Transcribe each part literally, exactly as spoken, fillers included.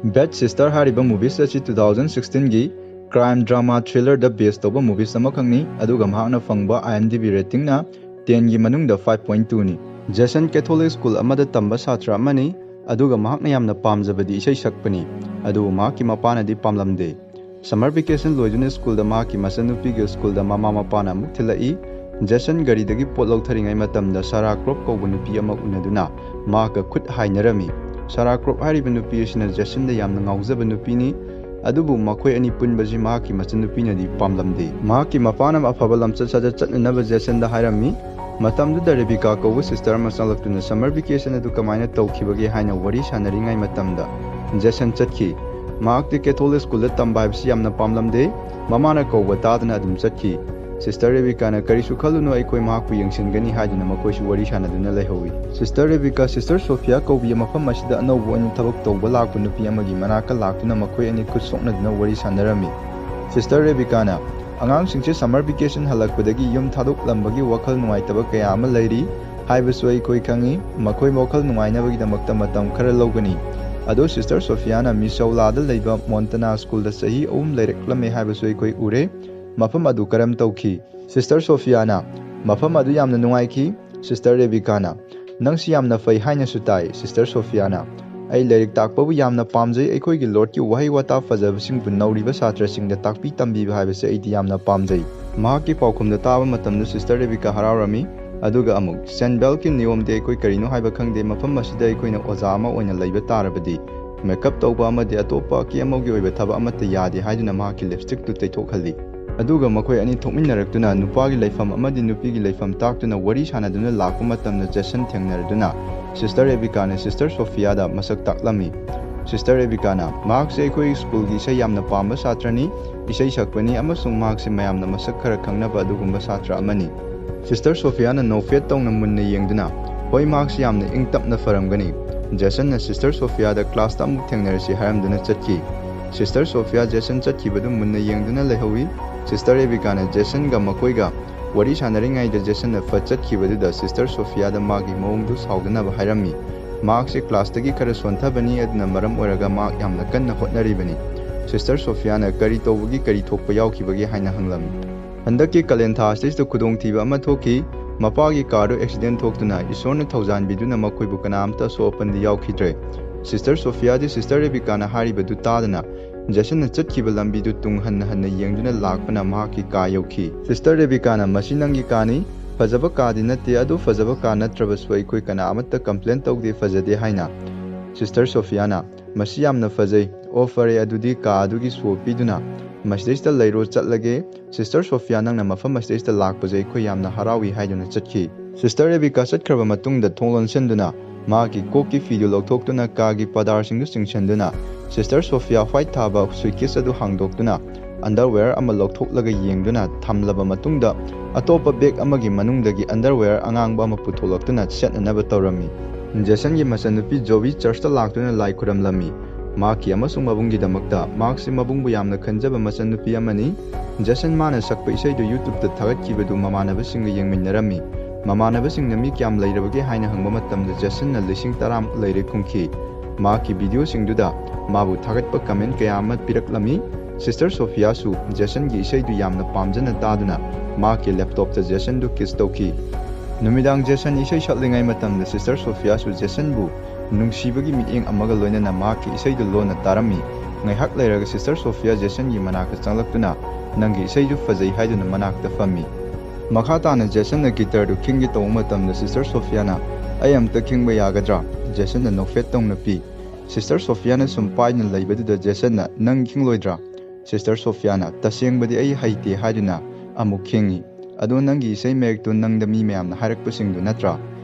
Bad Sister ꯍꯥꯏꯔꯤꯕ movies ꯑꯁꯤ two thousand sixteen ꯒꯤ crime drama thriller ꯗ base ꯇꯧꯕ movies ꯑꯃꯈꯛꯅꯤ, ꯑꯗꯨꯒ ꯃꯍꯥꯛꯅ ꯐꯪꯕ IMDb rating ꯅ ten ꯒꯤ ꯃꯅꯨꯡꯗ five point two ꯅꯤ꯫ ꯖꯦꯁꯟ Catholic school ꯑꯃꯗ ꯇꯝꯕ ꯁꯥꯇ꯭ꯔ ꯑꯃꯅꯤ, ꯑꯗꯨꯒ ꯃꯍꯥꯛꯅ ꯌꯥꯝꯅ ꯄꯥꯝꯖꯕꯗꯤ ꯏꯁꯩ ꯁꯛꯄꯅꯤ, ꯑꯗꯨꯕꯨ ꯃꯍꯥꯛꯀꯤ ꯃꯄꯥꯅꯗꯤ ꯄꯥꯝꯂꯝꯗꯦ꯫ Summer vacation ꯂꯣꯏꯗꯨꯅ school ꯗ ꯃꯍꯥꯛꯀꯤ ꯃꯆꯟꯅꯨꯄꯤꯒ school ꯗ ꯃꯃꯥ ꯃꯄꯥꯅ ꯑꯃꯨꯛ ꯊꯤꯜꯂꯛꯏ꯫ ꯖꯦꯁꯟ ꯒꯥꯔꯤꯗꯒꯤ ꯄꯣꯠ ꯂꯧꯊꯔꯤꯉꯩ ꯃꯇꯝꯗ ꯁꯥꯔꯥ ꯀ꯭ꯔꯣꯞ ꯀꯧꯕ ꯅꯨꯄꯤ ꯑꯃ ꯎꯅꯗꯨꯅ ꯃꯍꯥꯛꯀ ꯈꯨꯠ ꯍꯥꯏꯅꯔꯝꯃꯤ꯫ ꯁꯥꯔꯥ ꯀ꯭ꯔꯣꯞ ꯍꯥꯏꯔꯤꯕ ꯅꯨꯄꯤ ꯑꯁꯤꯅ ꯖꯦꯁꯟꯗ ꯌꯥꯝꯅ ꯉꯥꯎꯖꯕ ꯅꯨꯄꯤꯅꯤ, ꯑꯗꯨꯕꯨ ꯃꯈꯣꯏ ꯑꯅꯤ ꯄꯨꯟꯕꯁꯤ ꯃꯍꯥꯛꯀꯤ ꯃꯆꯟꯅꯨꯄꯤꯅꯗꯤ ꯄꯥꯝꯂꯝꯗꯦ꯫ ꯃꯍꯥꯛꯀꯤ ꯃꯄꯥꯅ ꯑꯐꯕ ꯂꯝꯆꯠ ꯁꯥꯖꯠ ꯆꯠꯅꯅꯕ ꯖꯦꯁꯟꯗ ꯍꯥꯏꯔꯝꯃꯤ꯫ ꯃꯇꯝꯗꯨꯗ ꯔꯦꯕꯤꯀꯥ ꯀꯧꯕ sister ꯑꯃ ꯆꯪꯂꯛꯇꯨꯅ summer vacation ꯑꯗꯨ ꯀꯃꯥꯏꯅ ꯇꯧꯈꯤꯕꯒꯦ ꯍꯥꯏꯅ ꯋꯥꯔꯤ ꯁꯥꯟꯅꯔꯤꯉꯩ ꯃꯇꯝꯗ ꯖꯦꯁꯟ ꯆꯠꯈꯤ꯫ ꯃꯍꯥꯛꯇꯤ Catholic school ꯗ ꯇꯝꯕ ꯍꯥꯏꯕꯁꯤ ꯌꯥꯝꯅ ꯄꯥꯝꯂꯝꯗꯦ꯫ ꯃꯃꯥꯅ ꯀꯧꯕ ꯇꯥꯗꯅ ꯑꯗꯨꯝ ꯆꯠꯈꯤ꯫ Sister ꯔꯦꯕꯤꯀꯥꯅ "ꯀꯔꯤꯁꯨ ꯈꯜꯂꯨꯅꯨ, ꯑꯩꯈꯣꯏ ꯃꯍꯥꯛꯄꯨ ꯌꯦꯡꯁꯤꯟꯒꯅꯤ" ꯍꯥꯏꯗꯨꯅ ꯃꯈꯣꯏꯁꯨ ꯋꯥꯔꯤ ꯁꯥꯟꯅꯗꯨꯅ ꯂꯩꯍꯧꯏ꯫ Sister ꯔꯦꯕꯤꯀꯥ Sister ꯁꯣꯐꯤꯌꯥ ꯀꯧꯕꯤ ꯃꯐꯝ ꯑꯁꯤꯗ ꯑꯅꯧꯕ ꯑꯣꯏꯅ ꯊꯕꯛ ꯇꯧꯕ ꯂꯥꯛꯄ ꯅꯨꯄꯤ ꯑꯃꯒꯤ ꯃꯅꯥꯛꯇ ꯂꯥꯛꯇꯨꯅ ꯃꯈꯣꯏ ꯑꯅꯤ ꯈꯨꯠ ꯁꯣꯛꯅꯗꯨꯅ ꯋꯥꯔꯤ ꯁꯥꯟꯅꯔꯝꯃꯤ꯫ Sister ꯔꯦꯕꯤꯀꯥꯅ, "ꯑꯉꯥꯡꯁꯤꯡꯁꯦ summer vacation ꯍꯜꯂꯛꯄꯗꯒꯤ ꯌꯨꯝ ꯊꯥꯗꯣꯛꯂꯝꯕꯒꯤ ꯋꯥꯈꯜ ꯅꯨꯡꯉꯥꯏꯇꯕ ꯀꯌꯥ ꯑꯃ ꯂꯩꯔꯤ ꯍꯥꯏꯕꯁꯨ ꯑꯩꯈꯣꯏ ꯈꯪꯏ꯫ ꯃꯈꯣꯏ ꯋꯥꯈꯜ ꯅꯨꯡꯉꯥꯏꯅꯕꯒꯤꯗꯃꯛꯇ ꯃꯇꯝ ꯈꯔ ꯂꯧꯒꯅꯤ꯫ ꯑꯗꯣ Sister ꯁꯣꯐꯤꯌꯥꯅ ꯃꯤꯁꯧꯂꯥꯗ ꯂꯩꯕ ꯃꯣꯟꯇꯅꯥ school ꯗ ꯆꯍꯤ ꯑꯍꯨꯝ ꯂꯩꯔꯛꯂꯝꯃꯦ ꯍꯥꯏꯕꯁꯨ ꯑꯩꯈꯣꯏ ꯎꯔꯦ꯫ ꯃꯐꯝ ꯑꯗꯨ ꯀꯔꯝ ꯇꯧꯈꯤ?" Sister ꯁꯣꯐꯤꯌꯥꯅ, "ꯃꯐꯝ ꯑꯗꯨ ꯌꯥꯝꯅ ꯅꯨꯡꯉꯥꯏꯈꯤ꯫" Sister ꯔꯦꯕꯤꯀꯥꯅ, "ꯅꯪꯁꯤ ꯌꯥꯝꯅ ꯐꯩ ꯍꯥꯏꯅꯁꯨ ꯇꯥꯏ꯫" Sister ꯁꯣꯐꯤꯌꯥꯅ, "ꯑꯩ ꯂꯥꯏꯔꯤꯛ ꯇꯥꯛꯄꯕꯨ ꯌꯥꯝꯅ ꯄꯥꯝꯖꯩ꯫ ꯑꯩꯈꯣꯏꯒꯤ Lord ꯀꯤ ꯋꯥꯍꯩ ꯋꯥꯇꯥ ꯐꯖꯕꯁꯤꯡꯕꯨ ꯅꯧꯔꯤꯕ ꯁꯥꯇ꯭ꯔꯁꯤꯡꯗ ꯇꯥꯛꯄꯤ ꯇꯝꯕꯤꯕ ꯍꯥꯏꯕꯁꯤ ꯑꯩꯗꯤ ꯌꯥꯝꯅ ꯄꯥꯝꯖꯩ꯫" ꯃꯍꯥꯛꯀꯤ ꯄꯥꯎꯈꯨꯝꯗꯨ ꯇꯥꯕ ꯃꯇꯝꯗ Sister ꯔꯦꯕꯤꯀꯥ ꯍꯔꯥꯎꯔꯝꯃꯤ꯫ ꯑꯗꯨꯒ ꯑꯃꯨꯛ, "Saint Bell ꯀꯤ ꯅꯤꯌꯣꯝꯗꯤ ꯑꯩꯈꯣꯏ ꯀꯔꯤꯅꯣ ꯍꯥꯏꯕ ꯈꯪꯗꯦ꯫ ꯃꯐꯝ ꯑꯁꯤꯗ ꯑꯩꯈꯣꯏꯅ ꯑꯣꯖꯥ ꯑꯃ ꯑꯣꯏꯅ ꯂꯩꯕ ꯇꯥꯔꯕꯗꯤ, makeup ꯇꯧꯕ ꯑꯃꯗꯤ ꯑꯇꯣꯞꯄ ꯀꯦ ꯑꯃꯒꯤ ꯑꯣꯏꯕ ꯊꯕꯛ ꯑꯃꯠꯇ ꯌꯥꯗꯦ" ꯍꯥꯏꯗꯨꯅ ꯃꯍꯥꯛꯀꯤ lipstick ꯇꯨ ꯇꯩꯊꯣꯛꯍꯜꯂꯤ꯫ ꯑꯗꯨꯒ ꯃꯈꯣꯏ ꯑꯅꯤ ꯊꯣꯛꯃꯤꯟꯅꯔꯛꯇꯨꯅ ꯅꯨꯄꯥꯒꯤ ꯂꯩꯐꯝ ꯑꯃꯗꯤ ꯅꯨꯄꯤꯒꯤ ꯂꯩꯐꯝ ꯇꯥꯛꯇꯨꯅ ꯋꯥꯔꯤ ꯁꯥꯟꯅꯗꯨꯅ ꯂꯥꯛꯄ ꯃꯇꯝꯗ ꯖꯦꯁꯟ ꯊꯦꯡꯅꯔꯗꯨꯅ Sister ꯔꯦꯕꯤꯀꯥꯅ Sister ꯁꯣꯐꯤꯌꯥꯗ ꯃꯁꯛ ꯇꯥꯛꯂꯝꯃꯤ꯫ Sister ꯔꯦꯕꯤꯀꯥꯅ, "ꯃꯍꯥꯛꯁꯦ ꯑꯩꯈꯣꯏ school ꯒꯤ ꯏꯁꯩ ꯌꯥꯝꯅ ꯄꯥꯝꯕ ꯁꯥꯇ꯭ꯔꯅꯤ, ꯏꯁꯩ ꯁꯛꯄꯅꯤ ꯑꯃꯁꯨꯡ ꯃꯍꯥꯛꯁꯦ ꯃꯌꯥꯝꯅ ꯃꯁꯛ ꯈꯔ ꯈꯪꯅꯕ ꯑꯗꯨꯒꯨꯝꯕ ꯁꯥꯇ꯭ꯔ ꯑꯃꯅꯤ꯫" Sister ꯁꯣꯐꯤꯌꯥꯅ ꯅꯣꯛꯐꯦꯠ ꯇꯧꯅ ꯃꯨꯟꯅ ꯌꯦꯡꯗꯨꯅ, "ꯍꯣꯏ, ꯃꯍꯥꯛꯁꯤ ꯌꯥꯝꯅ ꯏꯪ ꯇꯞꯅ ꯐꯔꯝꯒꯅꯤ꯫" ꯖꯦꯁꯟꯅ Sister ꯁꯣꯐꯤꯌꯥꯗ "Class ꯇ ꯑꯃꯨꯛ ꯊꯦꯡꯅꯔꯁꯤ" ꯍꯥꯏꯔꯝꯗꯨꯅ ꯆꯠꯈꯤ꯫ Sister ꯁꯣꯐꯤꯌꯥ ꯖꯦꯁꯟ ꯆꯠꯈꯤꯕꯗꯨ ꯃꯨꯟꯅ ꯌꯦꯡꯗꯨꯅ ꯂꯩꯍꯧꯏ꯫ Sister ꯔꯦꯕꯤꯀꯥꯅ ꯖꯦꯁꯟꯒ ꯃꯈꯣꯏꯒ ꯋꯥꯔꯤ ꯁꯥꯟꯅꯔꯤꯉꯩꯗ ꯖꯦꯁꯟꯅ ꯐꯠ ꯆꯠꯈꯤꯕꯗꯨꯗ Sister ꯁꯣꯐꯤꯌꯥꯗ ꯃꯥꯒꯤ ꯃꯑꯣꯡꯗꯨ ꯁꯥꯎꯗꯅꯕ ꯍꯥꯏꯔꯝꯃꯤ꯫ ꯃꯍꯥꯛꯁꯦ ꯀ꯭ꯂꯥꯁꯇꯒꯤ ꯈꯔ ꯁꯣꯟꯊꯕꯅꯤ, ꯑꯗꯨꯅ ꯃꯔꯝ ꯑꯣꯏꯔꯒ ꯃꯍꯥꯛ ꯌꯥꯝꯅ ꯀꯟꯅ ꯍꯣꯠꯅꯔꯤꯕꯅꯤ꯫ ꯁꯤꯁꯇꯔ ꯁꯣꯐꯤꯌꯥꯅ, "ꯀꯔꯤ ꯇꯧꯕꯒꯤ, ꯀꯔꯤ ꯊꯣꯛꯄ ꯌꯥꯎꯈꯤꯕꯒꯦ?" ꯍꯥꯏꯅ ꯍꯪꯂꯝꯃꯤ꯫ "ꯍꯟꯗꯛꯀꯤ ꯀꯥꯂꯦꯟ ꯊꯥ ꯑꯁꯤꯗ ꯈꯨꯗꯣꯡꯊꯤꯕ ꯑꯃ ꯊꯣꯛꯈꯤ꯫ ꯃꯄꯥꯒꯤ ꯀꯥꯔꯗꯨ ꯑꯦꯛꯁꯤꯗꯦꯟ ꯊꯣꯛꯇꯨꯅ ꯏꯁꯣꯔꯅ ꯊꯧꯖꯥꯟꯕꯤꯗꯨꯅ ꯃꯈꯣꯏꯕꯨ ꯀꯅꯥꯝꯇ ꯑꯁꯣꯛ ꯑꯄꯟꯗꯤ ꯌꯥꯎꯈꯤꯗ꯭ꯔꯦ꯫" ꯁꯤꯁꯇꯔ ꯁꯣꯐꯤꯌꯥꯗꯤ ꯁꯤꯁꯇꯔ ꯔꯦꯕꯤꯀꯥꯅ ꯍꯥꯏꯔꯤꯕꯗꯨ ꯇꯥꯗꯅ ꯖꯦꯁꯟꯅ ꯆꯠꯈꯤꯕ ꯂꯝꯕꯤꯗꯨ ꯇꯨꯡ ꯍꯟꯅ ꯍꯟꯅ ꯌꯦꯡꯗꯨꯅ ꯂꯥꯛꯄꯅ ꯃꯍꯥꯛꯀꯤ ꯀꯥ ꯌꯧꯈꯤ꯫ ꯁꯤꯁꯇꯔ ꯔꯦꯕꯤꯀꯥꯅ, "ꯃꯁꯤ ꯅꯪꯒꯤ ꯀꯥꯅꯤ꯫ ꯐꯖꯕ ꯀꯥꯗꯤ ꯅꯠꯇꯦ, ꯑꯗꯨ ꯐꯖꯕ ꯀꯥ ꯅꯠꯇ꯭ꯔꯕꯁꯨ ꯑꯩꯈꯣꯏ ꯀꯅꯥ ꯑꯃꯠꯇ ꯀꯝꯄ꯭ꯂꯦꯟ ꯇꯧꯗꯦ, ꯐꯖꯗꯦ ꯍꯥꯏꯅ꯫" ꯁꯤꯁꯇꯔ ꯁꯣꯐꯤꯌꯥꯅ, "ꯃꯁꯤ ꯌꯥꯝꯅ ꯐꯖꯩ꯫ ꯑꯣ, ꯐꯔꯦ, ꯑꯗꯨꯗꯤ ꯀꯥ ꯑꯗꯨꯒꯤ ꯁꯣ ꯄꯤꯗꯨꯅ ꯃꯁꯤꯗꯩꯁꯤꯗ ꯂꯩꯔꯣ, ꯆꯠꯂꯒꯦ꯫ ꯁꯤꯁꯇꯔ ꯁꯣꯐꯤꯌꯥ, ꯅꯪꯅ ꯃꯐꯝ ꯑꯁꯤꯗꯩꯁꯤꯗ ꯂꯥꯛꯄꯁꯦ ꯑꯩꯈꯣꯏ ꯌꯥꯝꯅ ꯍꯔꯥꯎꯏ" ꯍꯥꯏꯗꯨꯅ ꯆꯠꯈꯤ꯫ ꯁꯤꯁꯇꯔ ꯔꯦꯕꯤꯀꯥ ꯆꯠꯈ꯭ꯔꯕ ꯃꯇꯨꯡꯗ ꯊꯣꯡ ꯂꯣꯟꯁꯤꯟꯗꯨꯅ ꯃꯍꯥꯛꯀꯤ ꯀꯣꯛꯀꯤ ꯐꯤꯗꯨ ꯂꯧꯊꯣꯛꯇꯨꯅ ꯀꯥꯒꯤ ꯄꯥꯗꯥꯔꯁꯤꯡꯗꯨ ꯆꯤꯡꯁꯤꯟꯗꯨꯅ ꯁꯤꯁꯇꯔ ꯁꯣꯐꯤꯌꯥ ꯋꯥꯏꯠ ꯊꯥꯕ ꯁꯨꯏꯠꯀꯦꯁ ꯑꯗꯨ ꯍꯥꯡꯗꯣꯛꯇꯨꯅ ꯑꯟꯗꯔꯋꯦꯌꯔ ꯑꯃ ꯂꯧꯊꯣꯛꯂꯒ ꯌꯦꯡꯗꯨꯅ ꯊꯝꯂꯕ ꯃꯇꯨꯡꯗ ꯑꯇꯣꯞꯄ ꯕꯦꯒ ꯑꯃꯒꯤ ꯃꯅꯨꯡꯗꯒꯤ ꯑꯟꯗꯔꯋꯦꯌꯔ ꯑꯉꯥꯡꯕ ꯑꯃ ꯄꯨꯊꯣꯛꯂꯛꯇꯨꯅ ꯁꯦꯠꯅꯅꯕ ꯇꯧꯔꯝꯃꯤ꯫ ꯖꯦꯁꯟꯒꯤ ꯃꯆꯟꯅꯨꯄꯤ ꯖꯣꯕꯤ ꯆꯔꯆꯇ ꯂꯥꯛꯇꯨꯅ ꯂꯥꯏ ꯈꯨꯔꯝꯂꯝꯃꯤ꯫ ꯃꯍꯥꯛꯀꯤ ꯑꯃꯁꯨꯡ ꯃꯕꯨꯡꯒꯤꯗꯃꯛꯇ꯫ ꯃꯍꯥꯛꯁꯤ ꯃꯕꯨꯡꯕꯨ ꯌꯥꯝꯅ ꯈꯟꯖꯕ ꯃꯆꯟꯅꯨꯄꯤ ꯑꯃꯅꯤ꯫ ꯖꯦꯁꯟ ꯃꯥꯅ ꯁꯛꯄ ꯏꯁꯩꯗꯨ YouTubeꯇ ꯊꯥꯒꯠꯈꯤꯕꯗꯨ ꯃꯃꯥꯟꯅꯕꯁꯤꯡꯒ ꯌꯦꯡꯃꯤꯟꯅꯔꯝꯃꯤ꯫ ꯃꯃꯥꯟꯅꯕꯁꯤꯡꯅ "ꯃꯤ ꯀꯌꯥꯝ ꯂꯩꯔꯕꯒꯦ?" ꯍꯥꯏꯅ ꯍꯪꯕ ꯃꯇꯝꯗ ꯖꯦꯁꯟꯅ "ꯂꯤꯁꯤꯡ ꯇꯔꯥꯃꯨꯛ ꯂꯩꯔꯦ" ꯈꯨꯝꯈꯤ꯫ ꯃꯍꯥꯛꯀꯤ ꯚꯤꯗꯤꯑꯣꯁꯤꯡꯗꯨꯗ ꯃꯥꯕꯨ ꯊꯥꯒꯠꯄ ꯀꯃꯦꯟ ꯀꯌꯥ ꯑꯃ ꯄꯤꯔꯛꯂꯝꯃꯤ꯫ ꯁꯤꯁꯇꯔ ꯁꯣꯐꯤꯌꯥꯁꯨ ꯖꯦꯁꯟꯒꯤ ꯏꯁꯩꯗꯨ ꯌꯥꯝꯅ ꯄꯥꯝꯖꯅ ꯇꯥꯗꯨꯅ ꯃꯍꯥꯛꯀꯤ ꯂꯦꯞꯇꯣꯞꯇ ꯖꯦꯁꯟꯗꯨ ꯀꯤꯁ ꯇꯧꯈꯤ꯫ ꯅꯨꯃꯤꯗꯥꯡ ꯖꯦꯁꯟ ꯏꯁꯩ ꯁꯛꯂꯤꯉꯩ ꯃꯇꯝꯗ ꯁꯤꯁꯇꯔ ꯁꯣꯐꯤꯌꯥꯁꯨ ꯖꯦꯁꯟꯕꯨ ꯅꯨꯡꯁꯤꯕꯒꯤ ꯃꯤꯠꯌꯦꯡ ꯑꯃꯒ ꯂꯣꯏꯅꯅ ꯃꯍꯥꯛꯀꯤ ꯏꯁꯩꯗꯨ ꯂꯣꯟꯅ ꯇꯥꯔꯝꯃꯤ꯫ ꯉꯥꯏꯍꯥꯛ ꯂꯩꯔꯒ ꯁꯤꯁꯇꯔ ꯁꯣꯐꯤꯌꯥ ꯖꯦꯁꯟꯒꯤ ꯃꯅꯥꯛꯇ ꯆꯪꯂꯛꯇꯨꯅ "ꯅꯪꯒꯤ ꯏꯁꯩꯗꯨ ꯐꯖꯩ" ꯍꯥꯏꯗꯨꯅ ꯃꯅꯥꯛꯇ ꯐꯝꯃꯤ꯫ ꯃꯈꯥ ꯇꯥꯅ ꯖꯦꯁꯟꯅ ꯒꯤꯇꯔꯗꯨ ꯈꯤꯡꯒꯦ ꯇꯧꯕ ꯃꯇꯝꯗ ꯁꯤꯁꯇꯔ ꯁꯣꯐꯤꯌꯥꯅ "ꯑꯩ ꯑꯃꯇ ꯈꯤꯡꯕ ꯌꯥꯒꯗ꯭ꯔꯥ?" ꯖꯦꯁꯟꯅ ꯅꯣꯛꯐꯦꯠ ꯇꯧꯅ ꯄꯤ꯫ ꯁꯤꯁꯇꯔ ꯁꯣꯐꯤꯌꯥꯅ ꯁꯨꯝ ꯄꯥꯏꯗꯨꯅ ꯂꯩꯕꯗꯨꯗ ꯖꯦꯁꯟꯅ "ꯅꯪ ꯈꯤꯡꯂꯣꯏꯗ꯭ꯔꯥ?" ꯁꯤꯁꯇꯔ ꯁꯣꯐꯤꯌꯥꯅ "ꯇꯁꯦꯡꯕꯗꯤ ꯑꯩ ꯍꯩꯇꯦ" ꯍꯥꯏꯗꯨꯅ ꯑꯃꯨꯛ ꯈꯤꯡꯏ꯫ "ꯑꯗꯣ ꯅꯪꯒꯤ ꯏꯁꯩ ꯃꯌꯦꯛꯇꯨ ꯅꯪꯗ ꯃꯤ ꯃꯌꯥꯝꯅ ꯍꯥꯏꯔꯛꯄꯁꯤꯡꯗꯨ ꯅꯠꯇ꯭ꯔꯥ?"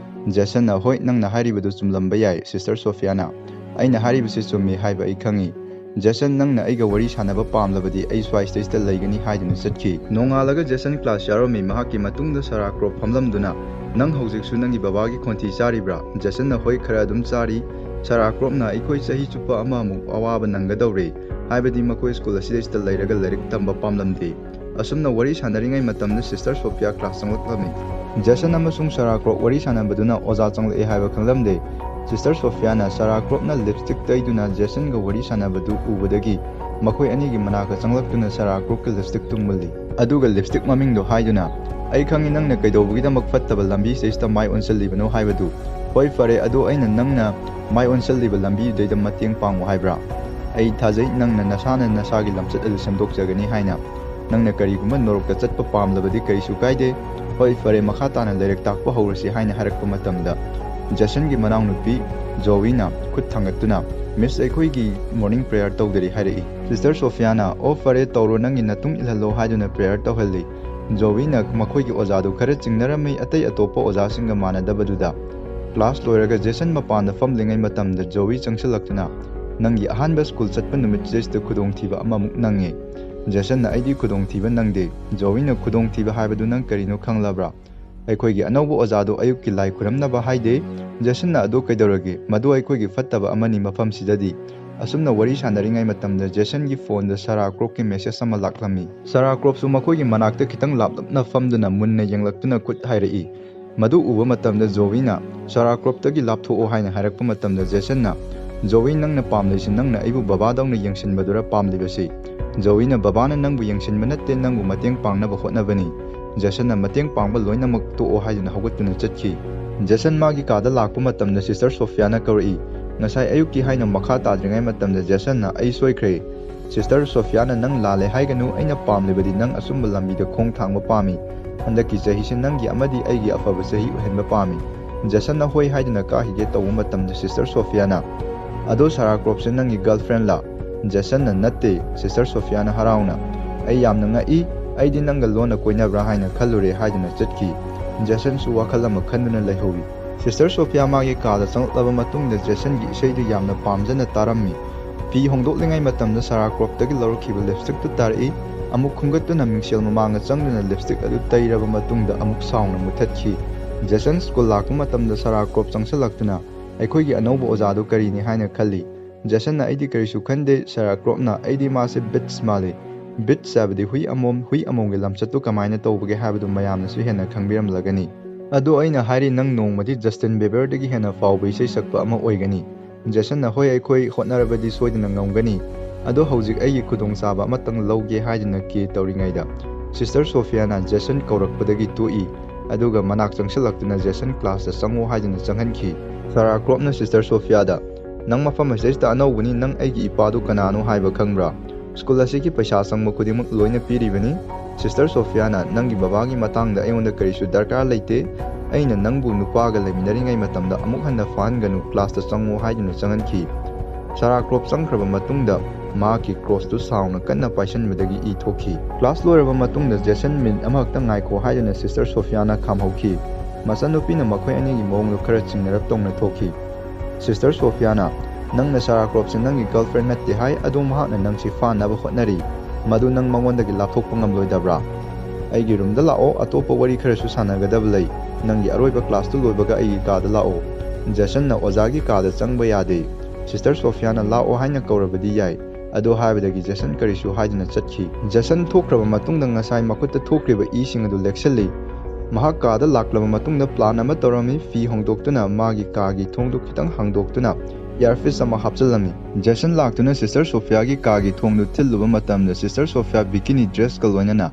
ꯖꯦꯁꯟꯅ "ꯍꯣꯏ, ꯅꯪꯅ ꯍꯥꯏꯔꯤꯕꯗꯨ ꯆꯨꯝꯂꯝꯕ ꯌꯥꯏ, ꯁꯤꯁꯇꯔ ꯁꯣꯐꯤꯌꯥꯅ꯫ ꯑꯩꯅ ꯍꯥꯏꯔꯤꯕꯁꯤ ꯆꯨꯝꯃꯤ ꯍꯥꯏꯕ ꯑꯩ ꯈꯪꯏ꯫ ꯖꯦꯁꯟ, ꯅꯪꯅ ꯑꯩꯒ ꯋꯥꯔꯤ ꯁꯥꯟꯅꯕ ꯄꯥꯝꯂꯕꯗꯤ ꯑꯩ ꯁ꯭ꯋꯥꯏꯁꯤꯗꯩꯁꯤꯗ ꯂꯩꯒꯅꯤ" ꯍꯥꯏꯗꯨꯅ ꯆꯠꯈꯤ꯫ ꯅꯣꯡꯉꯥꯜꯂꯒ ꯖꯦꯁꯟ ꯀ꯭ꯂꯥꯁ ꯌꯥꯎꯔꯝꯃꯤ꯫ ꯃꯍꯥꯛꯀꯤ ꯃꯇꯨꯡꯗ ꯁꯥꯔꯥ ꯀ꯭ꯔꯣꯞ ꯐꯝꯂꯝꯗꯨꯅ, "ꯅꯪ ꯍꯧꯖꯤꯛꯁꯨ ꯅꯪꯒꯤ ꯕꯕꯥꯒꯤ ꯈꯣꯟꯊꯤ ꯆꯥꯔꯤꯕ꯭ꯔꯥ?" ꯖꯦꯁꯟꯅ "ꯍꯣꯏ, ꯈꯔ ꯑꯗꯨꯝ ꯆꯥꯔꯤ꯫ ꯁꯥꯔꯥ ꯀ꯭ꯔꯣꯞꯅ ꯑꯩꯈꯣꯏ ꯆꯍꯤ ꯆꯨꯞꯄ ꯑꯃꯃꯨꯛ ꯑꯋꯥꯕ ꯅꯪꯒꯗꯧꯔꯦ, ꯍꯥꯏꯕꯗꯤ ꯃꯈꯣꯏ ꯁ꯭ꯀꯨꯜ ꯑꯁꯤꯗꯩꯁꯤꯗ ꯂꯩꯔꯒ ꯂꯥꯏꯔꯤꯛ ꯇꯝꯕ ꯄꯥꯝꯂꯝꯗꯦ꯫" ꯑꯁꯨꯝꯅ ꯋꯥꯔꯤ ꯁꯥꯟꯅꯔꯤꯉꯩ ꯃꯇꯝꯗ ꯁꯤꯁꯇꯔ ꯁꯣꯐꯤꯌꯥ ꯀ꯭ꯂꯥꯁ ꯆꯪꯂꯛꯂꯝꯃꯤ꯫ ꯖꯦꯁꯟ ꯑꯃꯁꯨꯡ ꯁꯥꯔꯥ ꯀ꯭ꯔꯣꯞ ꯋꯥꯔꯤ ꯁꯥꯟꯅꯕꯗꯨꯅ ꯑꯣꯖꯥ ꯆꯪꯂꯛꯑꯦ ꯍꯥꯏꯕ ꯈꯪꯂꯝꯗꯦ꯫ ꯁꯤꯁꯇꯔ ꯁꯣꯐꯤꯌꯥꯅ ꯁꯥꯔꯥ ꯀ꯭ꯔꯣꯞꯅ ꯂꯤꯞꯁꯇꯤꯛ ꯇꯩꯗꯨꯅ ꯖꯦꯁꯟꯒ ꯋꯥꯔꯤ ꯁꯥꯟꯅꯕꯗꯨ ꯎꯕꯗꯒꯤ ꯃꯈꯣꯏ ꯑꯅꯤꯒꯤ ꯃꯅꯥꯛꯇ ꯆꯪꯂꯛꯇꯨꯅ ꯁꯥꯔꯥ ꯀ꯭ꯔꯣꯞꯀꯤ ꯂꯤꯞꯁꯇꯤꯛꯇꯨ ꯃꯨꯜꯂꯤ꯫ ꯑꯗꯨꯒ ꯂꯤꯞꯁꯇꯤꯛ ꯃꯃꯤꯡꯗꯣ ꯍꯥꯏꯗꯨꯅ, "ꯑꯩ ꯈꯪꯉꯤ ꯅꯪꯅ ꯀꯩꯗꯧꯕꯒꯤꯗꯃꯛ ꯐꯠꯇꯕ ꯂꯝꯕꯤꯁꯤꯗꯩꯁꯤꯗ ꯃꯥꯏ ꯑꯣꯟꯁꯤꯜꯂꯤꯕꯅꯣ ꯍꯥꯏꯕꯗꯨ꯫ ꯍꯣꯏ, ꯐꯔꯦ, ꯑꯗꯣ ꯑꯩꯅ ꯅꯪꯅ ꯃꯥꯏ ꯑꯣꯟꯁꯤꯜꯂꯤꯕ ꯂꯝꯕꯤꯗꯨꯗꯩꯗ ꯃꯇꯦꯡ ꯄꯥꯡꯉꯨ ꯍꯥꯏꯕ꯭ꯔꯥ? ꯑꯩ ꯊꯥꯖꯩ ꯅꯪꯅ ꯅꯁꯥꯅ ꯅꯁꯥꯒꯤ ꯂꯝꯆꯠ ꯑꯗꯨ ꯁꯦꯝꯗꯣꯛꯆꯒꯅꯤ ꯍꯥꯏꯅ꯫ ꯅꯪꯅ ꯀꯔꯤꯒꯨꯝꯕ ꯅꯣꯔꯣꯛꯇ ꯆꯠꯄ ꯄꯥꯝꯂꯕꯗꯤ ꯀꯔꯤꯁꯨ ꯀꯥꯏꯗꯦ꯫ ꯍꯣꯏ, ꯐꯔꯦ, ꯃꯈꯥ ꯇꯥꯅ ꯂꯥꯏꯔꯤꯛ ꯇꯥꯛꯄ ꯍꯧꯔꯁꯤ" ꯍꯥꯏꯅ ꯍꯥꯏꯔꯛꯄ ꯃꯇꯝꯗ, ꯖꯦꯁꯟꯒꯤ ꯃꯅꯥꯎꯅꯨꯄꯤ ꯖꯣꯋꯤꯅ ꯈꯨꯠ ꯊꯥꯡꯒꯠꯇꯨꯅ, "ꯃꯤꯁ, ꯑꯩꯈꯣꯏꯒꯤ ꯃꯣꯔꯅꯤꯡ ꯄ꯭ꯔꯦꯌꯔ ꯇꯧꯗꯔꯤ" ꯍꯥꯏꯔꯛꯏ꯫ ꯁꯤꯁꯇꯔ ꯁꯣꯐꯤꯌꯥꯅ, "ꯑꯣ, ꯐꯔꯦ, ꯇꯧꯔꯣ, ꯅꯪꯒꯤ ꯅꯇꯨꯡ ꯏꯜꯍꯜꯂꯣ" ꯍꯥꯏꯗꯨꯅ ꯄ꯭ꯔꯦꯌꯔ ꯇꯧꯍꯜꯂꯤ꯫ ꯖꯣꯋꯤꯅ ꯃꯈꯣꯏꯒꯤ ꯑꯣꯖꯥꯗꯨ ꯈꯔ ꯆꯤꯡꯅꯔꯝꯃꯤ, ꯑꯇꯩ ꯑꯇꯣꯞꯄ ꯑꯣꯖꯥꯁꯤꯡꯒ ꯃꯥꯟꯅꯗꯕꯗꯨꯗ꯫ ꯀ꯭ꯂꯥꯁ ꯂꯣꯏꯔꯒ ꯖꯦꯁꯟ ꯃꯄꯥꯟꯗ ꯐꯝꯂꯤꯉꯩ ꯃꯇꯝꯗ ꯖꯣꯋꯤ ꯆꯪꯁꯤꯜꯂꯛꯇꯨꯅ, "ꯅꯪꯒꯤ ꯑꯍꯥꯟꯕ ꯁ꯭ꯀꯨꯜ ꯆꯠꯄ ꯅꯨꯃꯤꯠꯁꯤꯗꯩꯁꯤꯗ ꯈꯨꯗꯣꯡꯊꯤꯕ ꯑꯃꯃꯨꯛ ꯅꯪꯉꯤ"꯫ ꯖꯦꯁꯟꯅ, "ꯑꯩꯗꯤ ꯈꯨꯗꯣꯡꯊꯤꯕ ꯅꯪꯗꯦ"꯫ ꯖꯣꯋꯤꯅ, "ꯈꯨꯗꯣꯡꯊꯤꯕ ꯍꯥꯏꯕꯗꯨ ꯅꯪ ꯀꯔꯤꯅꯣ ꯈꯪꯂꯕ꯭ꯔꯥ? ꯑꯩꯈꯣꯏꯒꯤ ꯑꯅꯧꯕ ꯑꯣꯖꯥꯗꯨ ꯑꯌꯨꯛꯀꯤ ꯂꯥꯏ ꯈꯨꯔꯝꯅꯕ ꯍꯥꯏꯗꯦ"꯫ ꯖꯦꯁꯟꯅ, "ꯑꯗꯨ ꯀꯩꯗꯧꯔꯒꯦ? ꯃꯗꯨ ꯑꯩꯈꯣꯏꯒꯤ ꯐꯠꯇꯕ ꯑꯃꯅꯤ ꯃꯐꯝꯁꯤꯗꯗꯤ"꯫ ꯑꯁꯨꯝꯅ ꯋꯥꯔꯤ ꯁꯥꯟꯅꯔꯤꯉꯩ ꯃꯇꯝꯗ ꯖꯦꯁꯟꯒꯤ ꯐꯣꯟꯗ ꯁꯥꯔꯥ ꯀ꯭ꯔꯣꯞꯀꯤ ꯃꯦꯁꯦꯖ ꯑꯃ ꯂꯥꯛꯂꯝꯃꯤ꯫ ꯁꯥꯔꯥ ꯀ꯭ꯔꯣꯞꯁꯨ ꯃꯈꯣꯏꯒꯤ ꯃꯅꯥꯛꯇ ꯈꯤꯇꯪ ꯂꯥꯞꯂꯞꯅ ꯐꯝꯗꯨꯅ ꯃꯨꯟꯅ ꯌꯦꯡꯂꯛꯇꯨꯅ ꯈꯨꯠ ꯍꯥꯏꯔꯛꯏ꯫ ꯃꯗꯨ ꯎꯕ ꯃꯇꯝꯗ ꯖꯣꯋꯤꯅ, "ꯁꯥꯔꯥ ꯀ꯭ꯔꯣꯞꯇꯒꯤ ꯂꯥꯞꯊꯣꯛꯑꯣ" ꯍꯥꯏꯅ ꯍꯥꯏꯔꯛꯄ ꯃꯇꯝꯗ ꯖꯦꯁꯟꯅ, "ꯖꯣꯋꯤ, ꯅꯪꯅ ꯄꯥꯝꯂꯤꯁꯤ ꯅꯪꯅ ꯑꯩꯕꯨ ꯕꯕꯥꯗꯧꯅ ꯌꯦꯡꯁꯤꯟꯕꯗꯨꯔ ꯄꯥꯝꯂꯤꯕꯁꯤ?" ꯖꯣꯋꯤꯅ, "ꯕꯕꯥꯅ ꯅꯪꯕꯨ ꯌꯦꯡꯁꯤꯟꯕ ꯅꯠꯇꯦ, ꯅꯪꯕꯨ ꯃꯇꯦꯡ ꯄꯥꯡꯅꯕ ꯍꯣꯠꯅꯕꯅꯤ"꯫ ꯖꯦꯁꯟꯅ, "ꯃꯇꯦꯡ ꯄꯥꯡꯕ ꯂꯣꯏꯅꯃꯛ ꯇꯣꯛꯑꯣ" ꯍꯥꯏꯗꯨꯅ ꯍꯧꯒꯠꯇꯨꯅ ꯆꯠꯈꯤ꯫ ꯖꯦꯁꯟ ꯃꯥꯒꯤ ꯀꯥꯗ ꯂꯥꯛꯄ ꯃꯇꯝꯗ ꯁꯤꯁꯇꯔ ꯁꯣꯐꯤꯌꯥꯅ ꯀꯧꯔꯛꯏ꯫ ꯉꯁꯥꯏ ꯑꯌꯨꯛꯀꯤ ꯍꯥꯏꯅ ꯃꯈꯥ ꯇꯥꯗ꯭ꯔꯤꯉꯩ ꯃꯇꯝꯗ ꯖꯦꯁꯟꯅ, "ꯑꯩ ꯁꯣꯏꯈ꯭ꯔꯦ꯫ ꯁꯤꯁꯇꯔ ꯁꯣꯐꯤꯌꯥꯅ ꯅꯪ ꯂꯥꯜꯂꯦ ꯍꯥꯏꯒꯅꯨ, ꯑꯩꯅ ꯄꯥꯝꯂꯤꯕꯗꯤ ꯅꯪ ꯑꯆꯨꯝꯕ ꯂꯝꯕꯤꯗ ꯈꯣꯡ ꯊꯥꯡꯕ ꯄꯥꯝꯃꯤ꯫ ꯍꯟꯗꯛꯀꯤ ꯆꯍꯤꯁꯤ ꯅꯪꯒꯤ ꯑꯃꯗꯤ ꯑꯩꯒꯤ ꯑꯐꯕ ꯆꯍꯤ ꯑꯣꯏꯍꯟꯕ ꯄꯥꯝꯃꯤ"꯫ ꯖꯦꯁꯟꯅ ꯍꯣꯏ ꯍꯥꯏꯗꯨꯅ ꯀꯥꯈꯤꯒꯦ ꯇꯧꯕ ꯃꯇꯝꯗ ꯁꯤꯁꯇꯔ ꯁꯣꯐꯤꯌꯥꯅ, "ꯑꯗꯣ ꯁꯥꯔꯥ ꯀ꯭ꯔꯣꯞꯁꯦ ꯅꯪꯒꯤ ꯒꯔꯜꯐ꯭ꯔꯦꯟꯂꯥ?" ꯖꯦꯁꯟꯅ, "ꯅꯠꯇꯦ"꯫ ꯁꯤꯁꯇꯔ ꯁꯣꯐꯤꯌꯥꯅ ꯍꯔꯥꯎꯅ, "ꯑꯩ ꯌꯥꯝꯅ ꯉꯛꯏ, ꯑꯩꯗꯤ ꯅꯪꯒ ꯂꯣꯟꯅ ꯀꯣꯏꯅꯕ꯭ꯔꯥ ꯍꯥꯏꯅ ꯈꯜꯂꯨꯔꯦ" ꯍꯥꯏꯗꯨꯅ ꯆꯠꯈꯤ꯫ ꯖꯦꯁꯟꯁꯨ ꯋꯥꯈꯜ ꯑꯃ ꯈꯟꯗꯨꯅ ꯂꯩꯍꯧꯏ꯫ ꯁꯤꯁꯇꯔ ꯁꯣꯐꯤꯌꯥ ꯃꯥꯒꯤ ꯀꯥꯗ ꯆꯪꯂꯛꯂꯕ ꯃꯇꯨꯡꯗ ꯖꯦꯁꯟꯒꯤ ꯏꯁꯩꯗꯨ ꯌꯥꯝꯅ ꯄꯥꯝꯖꯅ ꯇꯥꯔꯝꯃꯤ꯫ ꯐꯤ ꯍꯣꯡꯗꯣꯛꯂꯤꯉꯩ ꯃꯇꯝꯗ ꯁꯥꯔꯥ ꯀ꯭ꯔꯣꯞꯇꯒꯤ ꯂꯧꯔꯛꯈꯤꯕ ꯂꯤꯞꯁꯇꯤꯛꯇꯨ ꯇꯥꯔꯛꯏ꯫ ꯑꯃꯨꯛ ꯈꯨꯝꯒꯠꯇꯨꯅ ꯃꯤꯡꯁꯦꯜ ꯃꯃꯥꯡꯗ ꯆꯪꯗꯨꯅ ꯂꯤꯞꯁꯇꯤꯛ ꯑꯗꯨ ꯇꯩꯔꯕ ꯃꯇꯨꯡꯗ ꯑꯃꯨꯛ ꯁꯥꯎꯅ ꯃꯨꯊꯠꯈꯤ꯫ ꯖꯦꯁꯟ ꯁ꯭ꯀꯨꯜ ꯂꯥꯛꯄ ꯃꯇꯝꯗ ꯁꯥꯔꯥ ꯀ꯭ꯔꯣꯞ ꯆꯪꯁꯤꯜꯂꯛꯇꯨꯅ, "ꯑꯩꯈꯣꯏꯒꯤ ꯑꯅꯧꯕ ꯑꯣꯖꯥꯗꯨ ꯀꯔꯤꯅꯤ ꯍꯥꯏꯅ ꯈꯜꯂꯤ?" ꯖꯦꯁꯟꯅ, "ꯑꯩꯗꯤ ꯀꯔꯤꯁꯨ ꯈꯟꯗꯦ"꯫ ꯁꯥꯔꯥ ꯀ꯭ꯔꯣꯞꯅ, "ꯑꯩꯗꯤ ꯃꯥꯁꯦ ꯕꯤꯠꯁ ꯃꯥꯜꯂꯤ"꯫ ꯕꯤꯠꯁ ꯍꯥꯏꯕꯗꯤ ꯍꯨꯏ ꯑꯃꯣꯝ, ꯍꯨꯏ ꯑꯃꯣꯝꯒꯤ ꯂꯝꯆꯠꯇꯨ ꯀꯃꯥꯏꯅ ꯇꯧꯕꯒꯦ ꯍꯥꯏꯕꯗꯨ ꯃꯌꯥꯝꯅꯁꯨ ꯍꯦꯟꯅ ꯈꯪꯕꯤꯔꯝꯂꯒꯅꯤ꯫ ꯑꯗꯣ ꯑꯩꯅ ꯍꯥꯏꯔꯤ, ꯅꯪ ꯅꯣꯡꯃꯗꯤ ꯖꯁꯇꯤꯟ ꯕꯤꯕꯔꯗꯒꯤ ꯍꯦꯟꯅ ꯐꯥꯎꯕ ꯏꯁꯩ ꯁꯛꯄ ꯑꯃ ꯑꯣꯏꯒꯅꯤ꯫ ꯖꯦꯁꯟꯅ, "ꯍꯣꯏ, ꯑꯩꯈꯣꯏ ꯍꯣꯠꯅꯔꯕꯗꯤ ꯁꯣꯏꯗꯅ ꯉꯝꯒꯅꯤ꯫ ꯑꯗꯣ ꯍꯧꯖꯤꯛ ꯑꯩꯒꯤ ꯈꯨꯗꯣꯡꯆꯥꯕ ꯑꯃꯇꯪ ꯂꯧꯒꯦ" ꯍꯥꯏꯗꯨꯅ ꯀꯦ ꯇꯧꯔꯤꯉꯩꯗ, ꯁꯤꯁꯇꯔ ꯁꯣꯐꯤꯌꯥꯅ ꯖꯦꯁꯟ ꯀꯧꯔꯛꯄꯗꯒꯤ ꯇꯣꯛꯏ, ꯑꯗꯨꯒ ꯃꯅꯥꯛ ꯆꯪꯁꯤꯜꯂꯛꯇꯨꯅ ꯖꯦꯁꯟ ꯀ꯭ꯂꯥꯁꯇ ꯆꯪꯉꯣ ꯍꯥꯏꯗꯨꯅ ꯆꯪꯍꯟꯈꯤ꯫ ꯁꯥꯔꯥ ꯀ꯭ꯔꯣꯞꯅ ꯁꯤꯁꯇꯔ ꯁꯣꯐꯤꯌꯥꯗ, "ꯅꯪ ꯃꯐꯝ ꯑꯁꯤꯗꯩꯁꯤꯗ ꯑꯅꯧꯕꯅꯤ, ꯅꯪ ꯑꯩꯒꯤ ꯏꯄꯥꯗꯨ ꯀꯅꯥꯅꯣ ꯍꯥꯏꯕ ꯈꯪꯕ꯭ꯔꯥ? ꯁ꯭ꯀꯨꯜ ꯑꯁꯤꯒꯤ ꯄꯩꯁꯥ ꯆꯪꯕ ꯈꯨꯗꯤꯡꯃꯛ ꯂꯣꯏꯅ ꯄꯤꯔꯤꯕꯅꯤ꯫ ꯁꯤꯁꯇꯔ ꯁꯣꯐꯤꯌꯥꯅ, ꯅꯪꯒꯤ ꯕꯕꯥꯒꯤ ꯃꯇꯥꯡꯗ ꯑꯩꯉꯣꯟꯗ ꯀꯔꯤꯁꯨ ꯗꯔꯀꯥꯔ ꯂꯩꯇꯦ꯫ ꯑꯩꯅ ꯅꯪꯕꯨ ꯅꯨꯄꯥꯒ ꯂꯩꯃꯤꯟꯅꯔꯤꯉꯩ ꯃꯇꯝꯗ ꯑꯃꯨꯛ ꯍꯟꯅ ꯐꯥꯍꯟꯒꯅꯨ, ꯀ꯭ꯂꯥꯁꯇ ꯆꯪꯉꯨ" ꯍꯥꯏꯗꯨꯅ ꯆꯪꯍꯟꯈꯤ꯫ ꯁꯥꯔꯥ ꯀ꯭ꯔꯣꯞ ꯆꯪꯈ꯭ꯔꯕ ꯃꯇꯨꯡꯗ ꯃꯍꯥꯛꯀꯤ ꯀ꯭ꯔꯣꯁꯇꯨ ꯁꯥꯎꯅ ꯀꯟꯅ ꯄꯥꯏꯁꯟꯕꯗꯒꯤ ꯏ ꯊꯣꯛꯈꯤ꯫ ꯀ꯭ꯂꯥꯁ ꯂꯣꯏꯔꯕ ꯃꯇꯨꯡꯗ ꯖꯦꯁꯟ ꯃꯤꯅꯤꯠ ꯑꯃꯈꯛꯇ ꯉꯥꯏꯈꯣ ꯍꯥꯏꯗꯨꯅ ꯁꯤꯁꯇꯔ ꯁꯣꯐꯤꯌꯥꯅ ꯈꯥꯝꯍꯧꯈꯤ꯫ ꯃꯆꯟꯅꯨꯄꯤꯅ ꯃꯈꯣꯏ ꯑꯅꯤꯒꯤ ꯃꯑꯣꯡꯗꯨ ꯈꯔ ꯆꯤꯡꯅꯔꯞ ꯇꯧꯅ ꯊꯣꯛꯈꯤ꯫ ꯁꯤꯁꯇꯔ ꯁꯣꯐꯤꯌꯥꯅ, "ꯅꯪꯅ ꯁꯥꯔꯥ ꯀ꯭ꯔꯣꯞꯁꯦ ꯅꯪꯒꯤ ꯒꯔꯜꯐ꯭ꯔꯦꯟ ꯅꯠꯇꯦ ꯍꯥꯏ, ꯑꯗꯣ ꯃꯍꯥꯛꯅ ꯅꯪꯁꯤ ꯐꯥꯅꯕ ꯍꯣꯠꯅꯔꯤ꯫ ꯃꯗꯨ ꯅꯪ ꯃꯉꯣꯟꯗꯒꯤ ꯂꯥꯞꯊꯣꯛꯄ ꯉꯝꯂꯣꯏꯗꯕ꯭ꯔꯥ? ꯑꯩꯒꯤ ꯔꯨꯝꯗ ꯂꯥꯛꯑꯣ, ꯑꯇꯣꯞꯄ ꯋꯥꯔꯤ ꯈꯔꯁꯨ ꯁꯥꯟꯅꯒꯗꯕ ꯂꯩ꯫ ꯅꯪꯒꯤ ꯑꯔꯣꯏꯕ ꯀ꯭ꯂꯥꯁꯇꯨ ꯂꯣꯏꯕꯒ ꯑꯩꯒꯤ ꯀꯥꯗ ꯂꯥꯛꯑꯣ꯫" ꯖꯦꯁꯟꯅ, "ꯑꯣꯖꯥꯒꯤ ꯀꯥꯗ ꯆꯪꯕ ꯌꯥꯗꯦ꯫ ꯁꯤꯁꯇꯔ ꯁꯣꯐꯤꯌꯥꯅ ꯂꯥꯛꯑꯣ ꯍꯥꯏꯅ ꯀꯧꯔꯕꯗꯤ ꯌꯥꯏ꯫" ꯑꯗꯨ ꯍꯥꯏꯕꯗꯒꯤ ꯖꯦꯁꯟ ꯀꯔꯤꯁꯨ ꯍꯥꯏꯗꯅ ꯆꯠꯈꯤ꯫ ꯖꯦꯁꯟ ꯊꯣꯛꯈ꯭ꯔꯕ ꯃꯇꯨꯡꯗ ꯉꯁꯥꯏ ꯃꯈꯨꯠꯇ ꯊꯣꯛꯈ꯭ꯔꯤꯕ ꯏꯁꯤꯡ ꯑꯗꯨ ꯂꯦꯛꯁꯤꯜꯂꯤ꯫ ꯃꯍꯥꯛ ꯀꯥꯗ ꯂꯥꯛꯂꯕ ꯃꯇꯨꯡꯗ ꯄ꯭ꯂꯥꯟ ꯑꯃ ꯇꯧꯔꯝꯃꯤ꯫ ꯐꯤ ꯍꯣꯡꯗꯣꯛꯇꯨꯅ ꯃꯥꯒꯤ ꯀꯥꯒꯤ ꯊꯣꯡꯗꯨ ꯈꯤꯇꯪ ꯍꯥꯡꯗꯣꯛꯇꯨꯅ ꯏꯌꯥꯔꯄꯤꯁ ꯑꯃ ꯍꯥꯞꯆꯤꯜꯂꯝꯃꯤ꯫ ꯖꯦꯁꯟ ꯂꯥꯛꯇꯨꯅ ꯁꯤꯁꯇꯔ ꯁꯣꯐꯤꯌꯥꯒꯤ ꯀꯥꯒꯤ ꯊꯣꯡꯗꯨ ꯊꯤꯜꯂꯨꯕ ꯃꯇꯝꯗ ꯁꯤꯁꯇꯔ ꯁꯣꯐꯤꯌꯥ ꯕꯤꯀꯤꯅꯤ ꯗ꯭ꯔꯦꯁꯀ ꯂꯣꯏꯅꯅ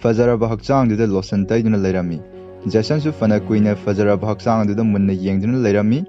ꯐꯖꯔꯕ ꯍꯛꯆꯥꯡꯗꯨꯗ ꯂꯣꯁꯟ ꯇꯩꯗꯨꯅ ꯂꯩꯔꯝꯃꯤ꯫ ꯖꯦꯁꯟꯁꯨ ꯐꯅ ꯀꯨꯏꯅ ꯐꯖꯔꯕ ꯍꯛꯆꯥꯡ ꯑꯗꯨꯗ ꯃꯨꯟꯅ ꯌꯦꯡꯗꯨꯅ ꯂꯩꯔꯝꯃꯤ,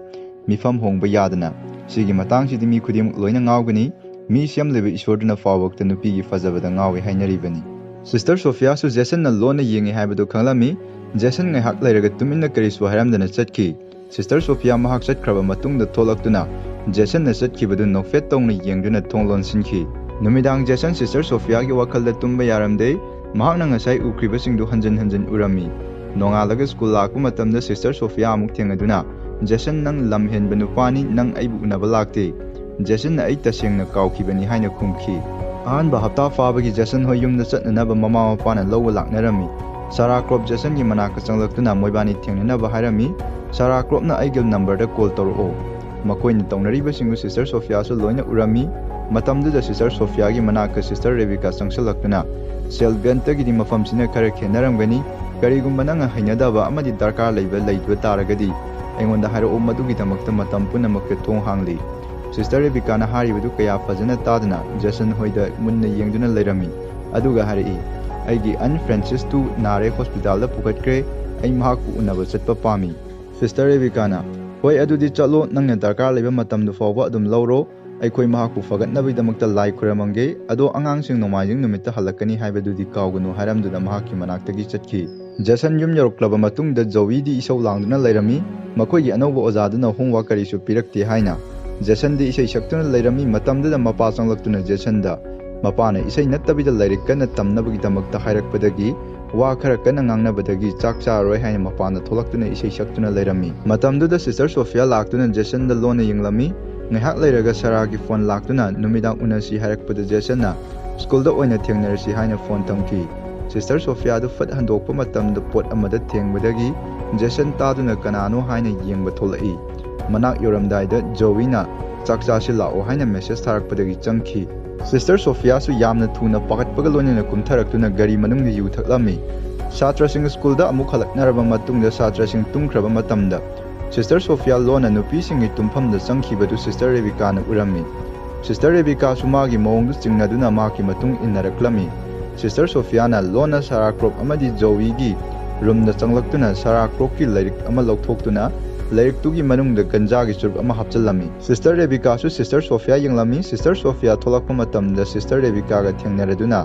ꯃꯤꯐꯝ ꯍꯣꯡꯕ ꯌꯥꯗꯅ꯫ ꯁꯤꯒꯤ ꯃꯇꯥꯡꯁꯤꯗꯤ ꯃꯤ ꯈꯨꯗꯤꯡꯃꯛ ꯂꯣꯏꯅ ꯉꯥꯎꯒꯅꯤ꯫ ꯃꯤ ꯁꯦꯝꯂꯤꯕ ꯏꯁꯣꯔꯗꯨꯅ ꯐꯥꯎꯕꯛꯇ ꯅꯨꯄꯤꯒꯤ ꯐꯖꯕꯗ ꯉꯥꯎꯏ ꯍꯥꯏꯅꯔꯤꯕꯅꯤ꯫ ꯁꯤꯁꯇꯔ ꯁꯣꯐꯤꯌꯥꯁꯨ ꯖꯦꯁꯟꯅ ꯂꯣꯟꯅ ꯌꯦꯡꯉꯤ ꯍꯥꯏꯕꯗꯨ ꯈꯪꯂꯝꯃꯤ꯫ ꯖꯦꯁꯟ ꯉꯥꯏꯍꯥꯛ ꯂꯩꯔꯒ ꯇꯨꯃꯤꯟꯅ ꯀꯔꯤꯁꯨ ꯍꯥꯏꯔꯝꯗꯅ ꯆꯠꯈꯤ꯫ ꯁꯤꯁꯇꯔ ꯁꯣꯐꯤꯌꯥ ꯃꯍꯥꯛ ꯆꯠꯈ꯭ꯔꯕ ꯃꯇꯨꯡꯗ ꯊꯣꯛꯂꯛꯇꯨꯅ ꯖꯦꯁꯟꯅ ꯆꯠꯈꯤꯕꯗꯨ ꯅꯣꯛꯐꯦꯠ ꯇꯧꯅ ꯌꯦꯡꯗꯨꯅ ꯊꯣꯡ ꯂꯣꯟꯁꯤꯟꯈꯤ꯫ ꯅꯨꯃꯤꯗꯥꯡ ꯖꯦꯁꯟ ꯁꯤꯁꯇꯔ ꯁꯣꯐꯤꯌꯥꯒꯤ ꯋꯥꯈꯜꯗ ꯇꯨꯝꯕ ꯌꯥꯔꯝꯗꯦ꯫ ꯃꯍꯥꯛꯅ ꯉꯁꯥꯏ ꯎꯈ꯭ꯔꯤꯕꯁꯤꯡꯗꯨ ꯍꯟꯖꯤꯟ ꯍꯟꯖꯤꯟ ꯎꯔꯝꯃꯤ꯫ ꯅꯣꯡꯉꯥꯜꯂꯒ ꯁ꯭ꯀꯨꯜ ꯂꯥꯛꯄ ꯃꯇꯝꯗ ꯁꯤꯁꯇꯔ ꯁꯣꯐꯤꯌꯥ ꯑꯃꯨꯛ ꯊꯦꯡꯅꯗꯨꯅ, "ꯖꯦꯁꯟ, ꯅꯪ ꯂꯝ ꯍꯦꯟꯕ ꯅꯨꯄꯥꯅꯤ, ꯅꯪ ꯑꯩꯕꯨ ꯎꯅꯕ ꯂꯥꯛꯇꯦ꯫" ꯖꯦꯁꯟꯅ, "ꯑꯩ ꯇꯁꯦꯡꯅ ꯀꯥꯎꯈꯤꯕꯅꯤ" ꯍꯥꯏꯅ ꯈꯨꯝꯈꯤ꯫ ꯑꯍꯥꯟꯕ ꯍꯞꯇꯥ ꯐꯥꯕꯒꯤ ꯖꯦꯁꯟ ꯍꯣꯏ ꯌꯨꯝꯗ ꯆꯠꯅꯅꯕ ꯃꯃꯥ ꯃꯄꯥꯅ ꯂꯧꯕ ꯂꯥꯛꯅꯔꯝꯃꯤ꯫ ꯁꯥꯔꯥ ꯀ꯭ꯔꯣꯞ ꯖꯦꯁꯟꯒꯤ ꯃꯅꯥꯛꯇ ꯆꯪꯂꯛꯇꯨꯅ ꯃꯣꯏꯕꯥꯅꯤ ꯊꯦꯡꯅꯅꯕ ꯍꯥꯏꯔꯝꯃꯤ꯫ ꯁꯥꯔꯥ ꯀ꯭ꯔꯣꯞꯅ, "ꯑꯩꯒꯤ ꯅꯝꯕꯔꯗ ꯀꯣꯜ ꯇꯧꯔꯛꯑꯣ꯫" ꯃꯈꯣꯏꯅ ꯇꯧꯅꯔꯤꯕꯁꯤꯡꯗꯨ ꯁꯤꯁꯇꯔ ꯁꯣꯐꯤꯌꯥꯁꯨ ꯂꯣꯏꯅ ꯎꯔꯝꯃꯤ꯫ ꯃꯇꯝꯗꯨꯗ ꯁꯤꯁꯇꯔ ꯁꯣꯐꯤꯌꯥꯒꯤ ꯃꯅꯥꯛꯇ ꯁꯤꯁꯇꯔ ꯔꯦꯕꯤꯀꯥ ꯆꯪꯁꯤꯜꯂꯛꯇꯨꯅ, "ꯁꯦꯜ ꯕꯦꯟꯠꯇꯒꯤꯗꯤ ꯃꯐꯝꯁꯤꯅ ꯈꯔ ꯈꯦꯠꯅꯔꯝꯒꯅꯤ꯫ "ꯀꯔꯤꯒꯨꯝꯕ ꯅꯪꯅ ꯍꯩꯅꯗꯕ ꯑꯃꯗꯤ ꯗꯔꯀꯥꯔ ꯂꯩꯕ ꯂꯩꯕ ꯇꯥꯔꯒꯗꯤ, ꯑꯩꯉꯣꯟꯗ ꯍꯥꯏꯔꯛꯎ, ꯃꯗꯨꯒꯤꯗꯃꯛꯇ ꯃꯇꯝ ꯄꯨꯝꯅꯃꯛꯇ ꯊꯣꯡ ꯍꯥꯡꯂꯤ꯫" ꯁꯤꯁꯇꯔ ꯔꯦꯕꯤꯀꯥꯅ ꯍꯥꯏꯔꯤꯕꯗꯨ ꯀꯌꯥ ꯐꯖꯅ ꯇꯥꯗꯅ ꯖꯦꯁꯟ ꯍꯣꯏꯗ ꯃꯨꯟꯅ ꯌꯦꯡꯗꯨꯅ ꯂꯩꯔꯝꯃꯤ꯫ ꯑꯗꯨꯒ ꯍꯥꯏꯔꯛꯏ, "ꯑꯩꯒꯤ ꯑꯟ ꯐ꯭ꯔꯥꯟꯁꯤꯁꯇꯨ ꯅꯥꯔꯦ, ꯍꯣꯁꯄꯤꯇꯥꯜꯗ ꯄꯨꯈꯠꯈ꯭ꯔꯦ, ꯑꯩ ꯃꯍꯥꯛꯄꯨ ꯎꯅꯕ ꯆꯠꯄ ꯄꯥꯝꯃꯤ꯫" ꯁꯤꯁꯇꯔ ꯔꯦꯕꯤꯀꯥꯅ, "ꯍꯣꯏ, ꯑꯗꯨꯗꯤ ꯆꯠꯂꯣ, ꯅꯪꯅ ꯗꯔꯀꯥꯔ ꯂꯩꯕ ꯃꯇꯝꯗꯨ ꯐꯥꯎꯕ ꯑꯗꯨꯝ ꯂꯧꯔꯣ, ꯑꯩꯈꯣꯏ ꯃꯍꯥꯛꯄꯨ ꯐꯒꯠꯅꯕꯒꯤꯗꯃꯛꯇ ꯂꯥꯏ ꯈꯨꯔꯝꯃꯝꯒꯦ, ꯑꯗꯣ ꯑꯉꯥꯡꯁꯤꯡ ꯅꯣꯡꯃꯥꯏꯖꯤꯡ ꯅꯨꯃꯤꯠꯇ ꯍꯜꯂꯛꯀꯅꯤ ꯍꯥꯏꯕꯗꯨꯗꯤ ꯀꯥꯎꯒꯅꯨ" ꯍꯥꯏꯔꯝꯗꯨꯅ ꯃꯍꯥꯛꯀꯤ ꯃꯅꯥꯛꯇꯒꯤ ꯆꯠꯈꯤ꯫ ꯖꯦꯁꯟ ꯌꯨꯝ ꯌꯧꯔꯛꯂꯕ ꯃꯇꯨꯡꯗ ꯖꯣꯋꯤꯗꯤ ꯏꯁꯧ ꯂꯥꯡꯗꯨꯅ ꯂꯩꯔꯝꯃꯤ꯫ ꯃꯈꯣꯏꯒꯤ ꯑꯅꯧꯕ ꯑꯣꯖꯥꯗꯨꯅ homework ꯀꯔꯤꯁꯨ ꯄꯤꯔꯛꯇꯦ ꯍꯥꯏꯅ꯫ ꯖꯦꯁꯟꯗꯤ ꯏꯁꯩ ꯁꯛꯇꯨꯅ ꯂꯩꯔꯝꯃꯤ꯫ ꯃꯇꯝꯗꯨꯗ ꯃꯄꯥ ꯆꯪꯂꯛꯇꯨꯅ ꯖꯦꯁꯟꯗ ꯃꯄꯥꯅ ꯏꯁꯩ ꯅꯠꯇꯕꯤꯗ ꯂꯥꯏꯔꯤꯛ ꯀꯟꯅ ꯇꯝꯅꯕꯒꯤꯗꯃꯛꯇ ꯍꯥꯏꯔꯛꯄꯗꯒꯤ ꯋꯥ ꯈꯔ ꯀꯟꯅ ꯉꯥꯡꯅꯕꯗꯒꯤ ꯆꯥꯛ ꯆꯥꯔꯔꯣꯏ ꯍꯥꯏꯅ ꯃꯄꯥꯟꯗ ꯊꯣꯛꯂꯛꯇꯨꯅ ꯏꯁꯩ ꯁꯛꯇꯨꯅ ꯂꯩꯔꯝꯃꯤ꯫ ꯃꯇꯝꯗꯨꯗ ꯁꯤꯁꯇꯔ ꯁꯣꯐꯤꯌꯥ ꯂꯥꯛꯇꯨꯅ ꯖꯦꯁꯟꯗ ꯂꯣꯟꯅ ꯌꯦꯡꯂꯝꯃꯤ꯫ ꯉꯥꯏꯍꯥꯛ ꯂꯩꯔꯒ ꯁꯥꯔꯥꯒꯤ ꯐꯣꯟ ꯂꯥꯛꯇꯨꯅ ꯅꯨꯃꯤꯗꯥꯡ ꯎꯅꯁꯤ ꯍꯥꯏꯔꯛꯄꯗ ꯖꯦꯁꯟꯅ ꯁ꯭ꯀꯨꯜꯗ ꯑꯣꯏꯅ ꯊꯦꯡꯅꯔꯁꯤ ꯍꯥꯏꯅ ꯐꯣꯟ ꯊꯝꯈꯤ꯫ ꯁꯤꯁꯇꯔ ꯁꯣꯐꯤꯌꯥꯗꯨ ꯐꯠ ꯍꯟꯗꯣꯛꯄ ꯃꯇꯝꯗ ꯄꯣꯠ ꯑꯃꯗ ꯊꯦꯡꯕꯗꯒꯤ ꯖꯦꯁꯟ ꯇꯥꯗꯨꯅ ꯀꯅꯥꯅꯣ ꯍꯥꯏꯅ ꯌꯦꯡꯕ ꯊꯣꯛꯂꯛꯏ꯫ ꯃꯅꯥꯛ ꯌꯧꯔꯝꯗꯥꯏꯗ ꯖꯣꯋꯤꯅ "ꯆꯥꯛ ꯆꯥꯁꯤ ꯂꯥꯛꯑꯣ" ꯍꯥꯏꯅ ꯃꯦꯁꯦꯖ ꯊꯥꯔꯛꯄꯗꯒꯤ ꯆꯪꯈꯤ꯫ ꯁꯤꯁꯇꯔ ꯁꯣꯐꯤꯌꯥꯁꯨ ꯌꯥꯝꯅ ꯊꯨꯅ ꯄꯥꯈꯠꯄꯒ ꯂꯣꯏꯅꯅ ꯀꯨꯝꯊꯔꯛꯇꯨꯅ ꯒꯥꯔꯤ ꯃꯅꯨꯡꯗ ꯌꯨ ꯊꯛꯂꯝꯃꯤ꯫ ꯁꯥꯇ꯭ꯔꯁꯤꯡ ꯁ꯭ꯀꯨꯜꯗ ꯑꯃꯨꯛ ꯍꯜꯂꯛꯅꯔꯕ ꯃꯇꯨꯡꯗ ꯁꯥꯇ꯭ꯔꯁꯤꯡ ꯇꯨꯝꯈ꯭ꯔꯕ ꯃꯇꯝꯗ ꯁꯤꯁꯇꯔ ꯁꯣꯐꯤꯌꯥ ꯂꯣꯟꯅ ꯅꯨꯄꯤꯁꯤꯡꯒꯤ ꯇꯨꯝꯐꯝꯗ ꯆꯪꯈꯤꯕꯗꯨ ꯁꯤꯁꯇꯔ ꯔꯦꯕꯤꯀꯥꯅ ꯎꯔꯝꯃꯤ꯫ ꯁꯤꯁꯇꯔ ꯔꯦꯕꯤꯀꯥꯁꯨ ꯃꯥꯒꯤ ꯃꯑꯣꯡꯗꯨ ꯆꯤꯡꯅꯗꯨꯅ ꯃꯍꯥꯛꯀꯤ ꯃꯇꯨꯡ ꯏꯟꯅꯔꯛꯂꯝꯃꯤ꯫ ꯁꯤꯁꯇꯔ ꯁꯣꯐꯤꯌꯥꯅ ꯂꯣꯟꯅ ꯁꯥꯔꯥ ꯀ꯭ꯔꯣꯞ ꯑꯃꯗꯤ ꯖꯣꯋꯤꯒꯤ ꯔꯨꯝꯗ ꯆꯪꯂꯛꯇꯨꯅ ꯁꯥꯔꯥ ꯀ꯭ꯔꯣꯞꯀꯤ ꯂꯥꯏꯔꯤꯛ ꯑꯃ ꯂꯧꯊꯣꯛꯇꯨꯅ ꯂꯥꯏꯔꯤꯛꯇꯨꯒꯤ ꯃꯅꯨꯡꯗ ꯒꯟꯖꯥꯒꯤ ꯆꯨꯔꯨꯞ ꯑꯃ ꯍꯥꯞꯆꯤꯜꯂꯝꯃꯤ꯫ ꯁꯤꯁꯇꯔ ꯔꯦꯕꯤꯀꯥꯁꯨ ꯁꯤꯁꯇꯔ ꯁꯣꯐꯤꯌꯥ ꯌꯦꯡꯂꯝꯃꯤ꯫ ꯁꯤꯁꯇꯔ ꯁꯣꯐꯤꯌꯥ ꯊꯣꯛꯂꯛꯄ ꯃꯇꯝꯗ ꯁꯤꯁꯇꯔ ꯔꯦꯕꯤꯀꯥꯒ ꯊꯦꯡꯅꯔꯗꯨꯅ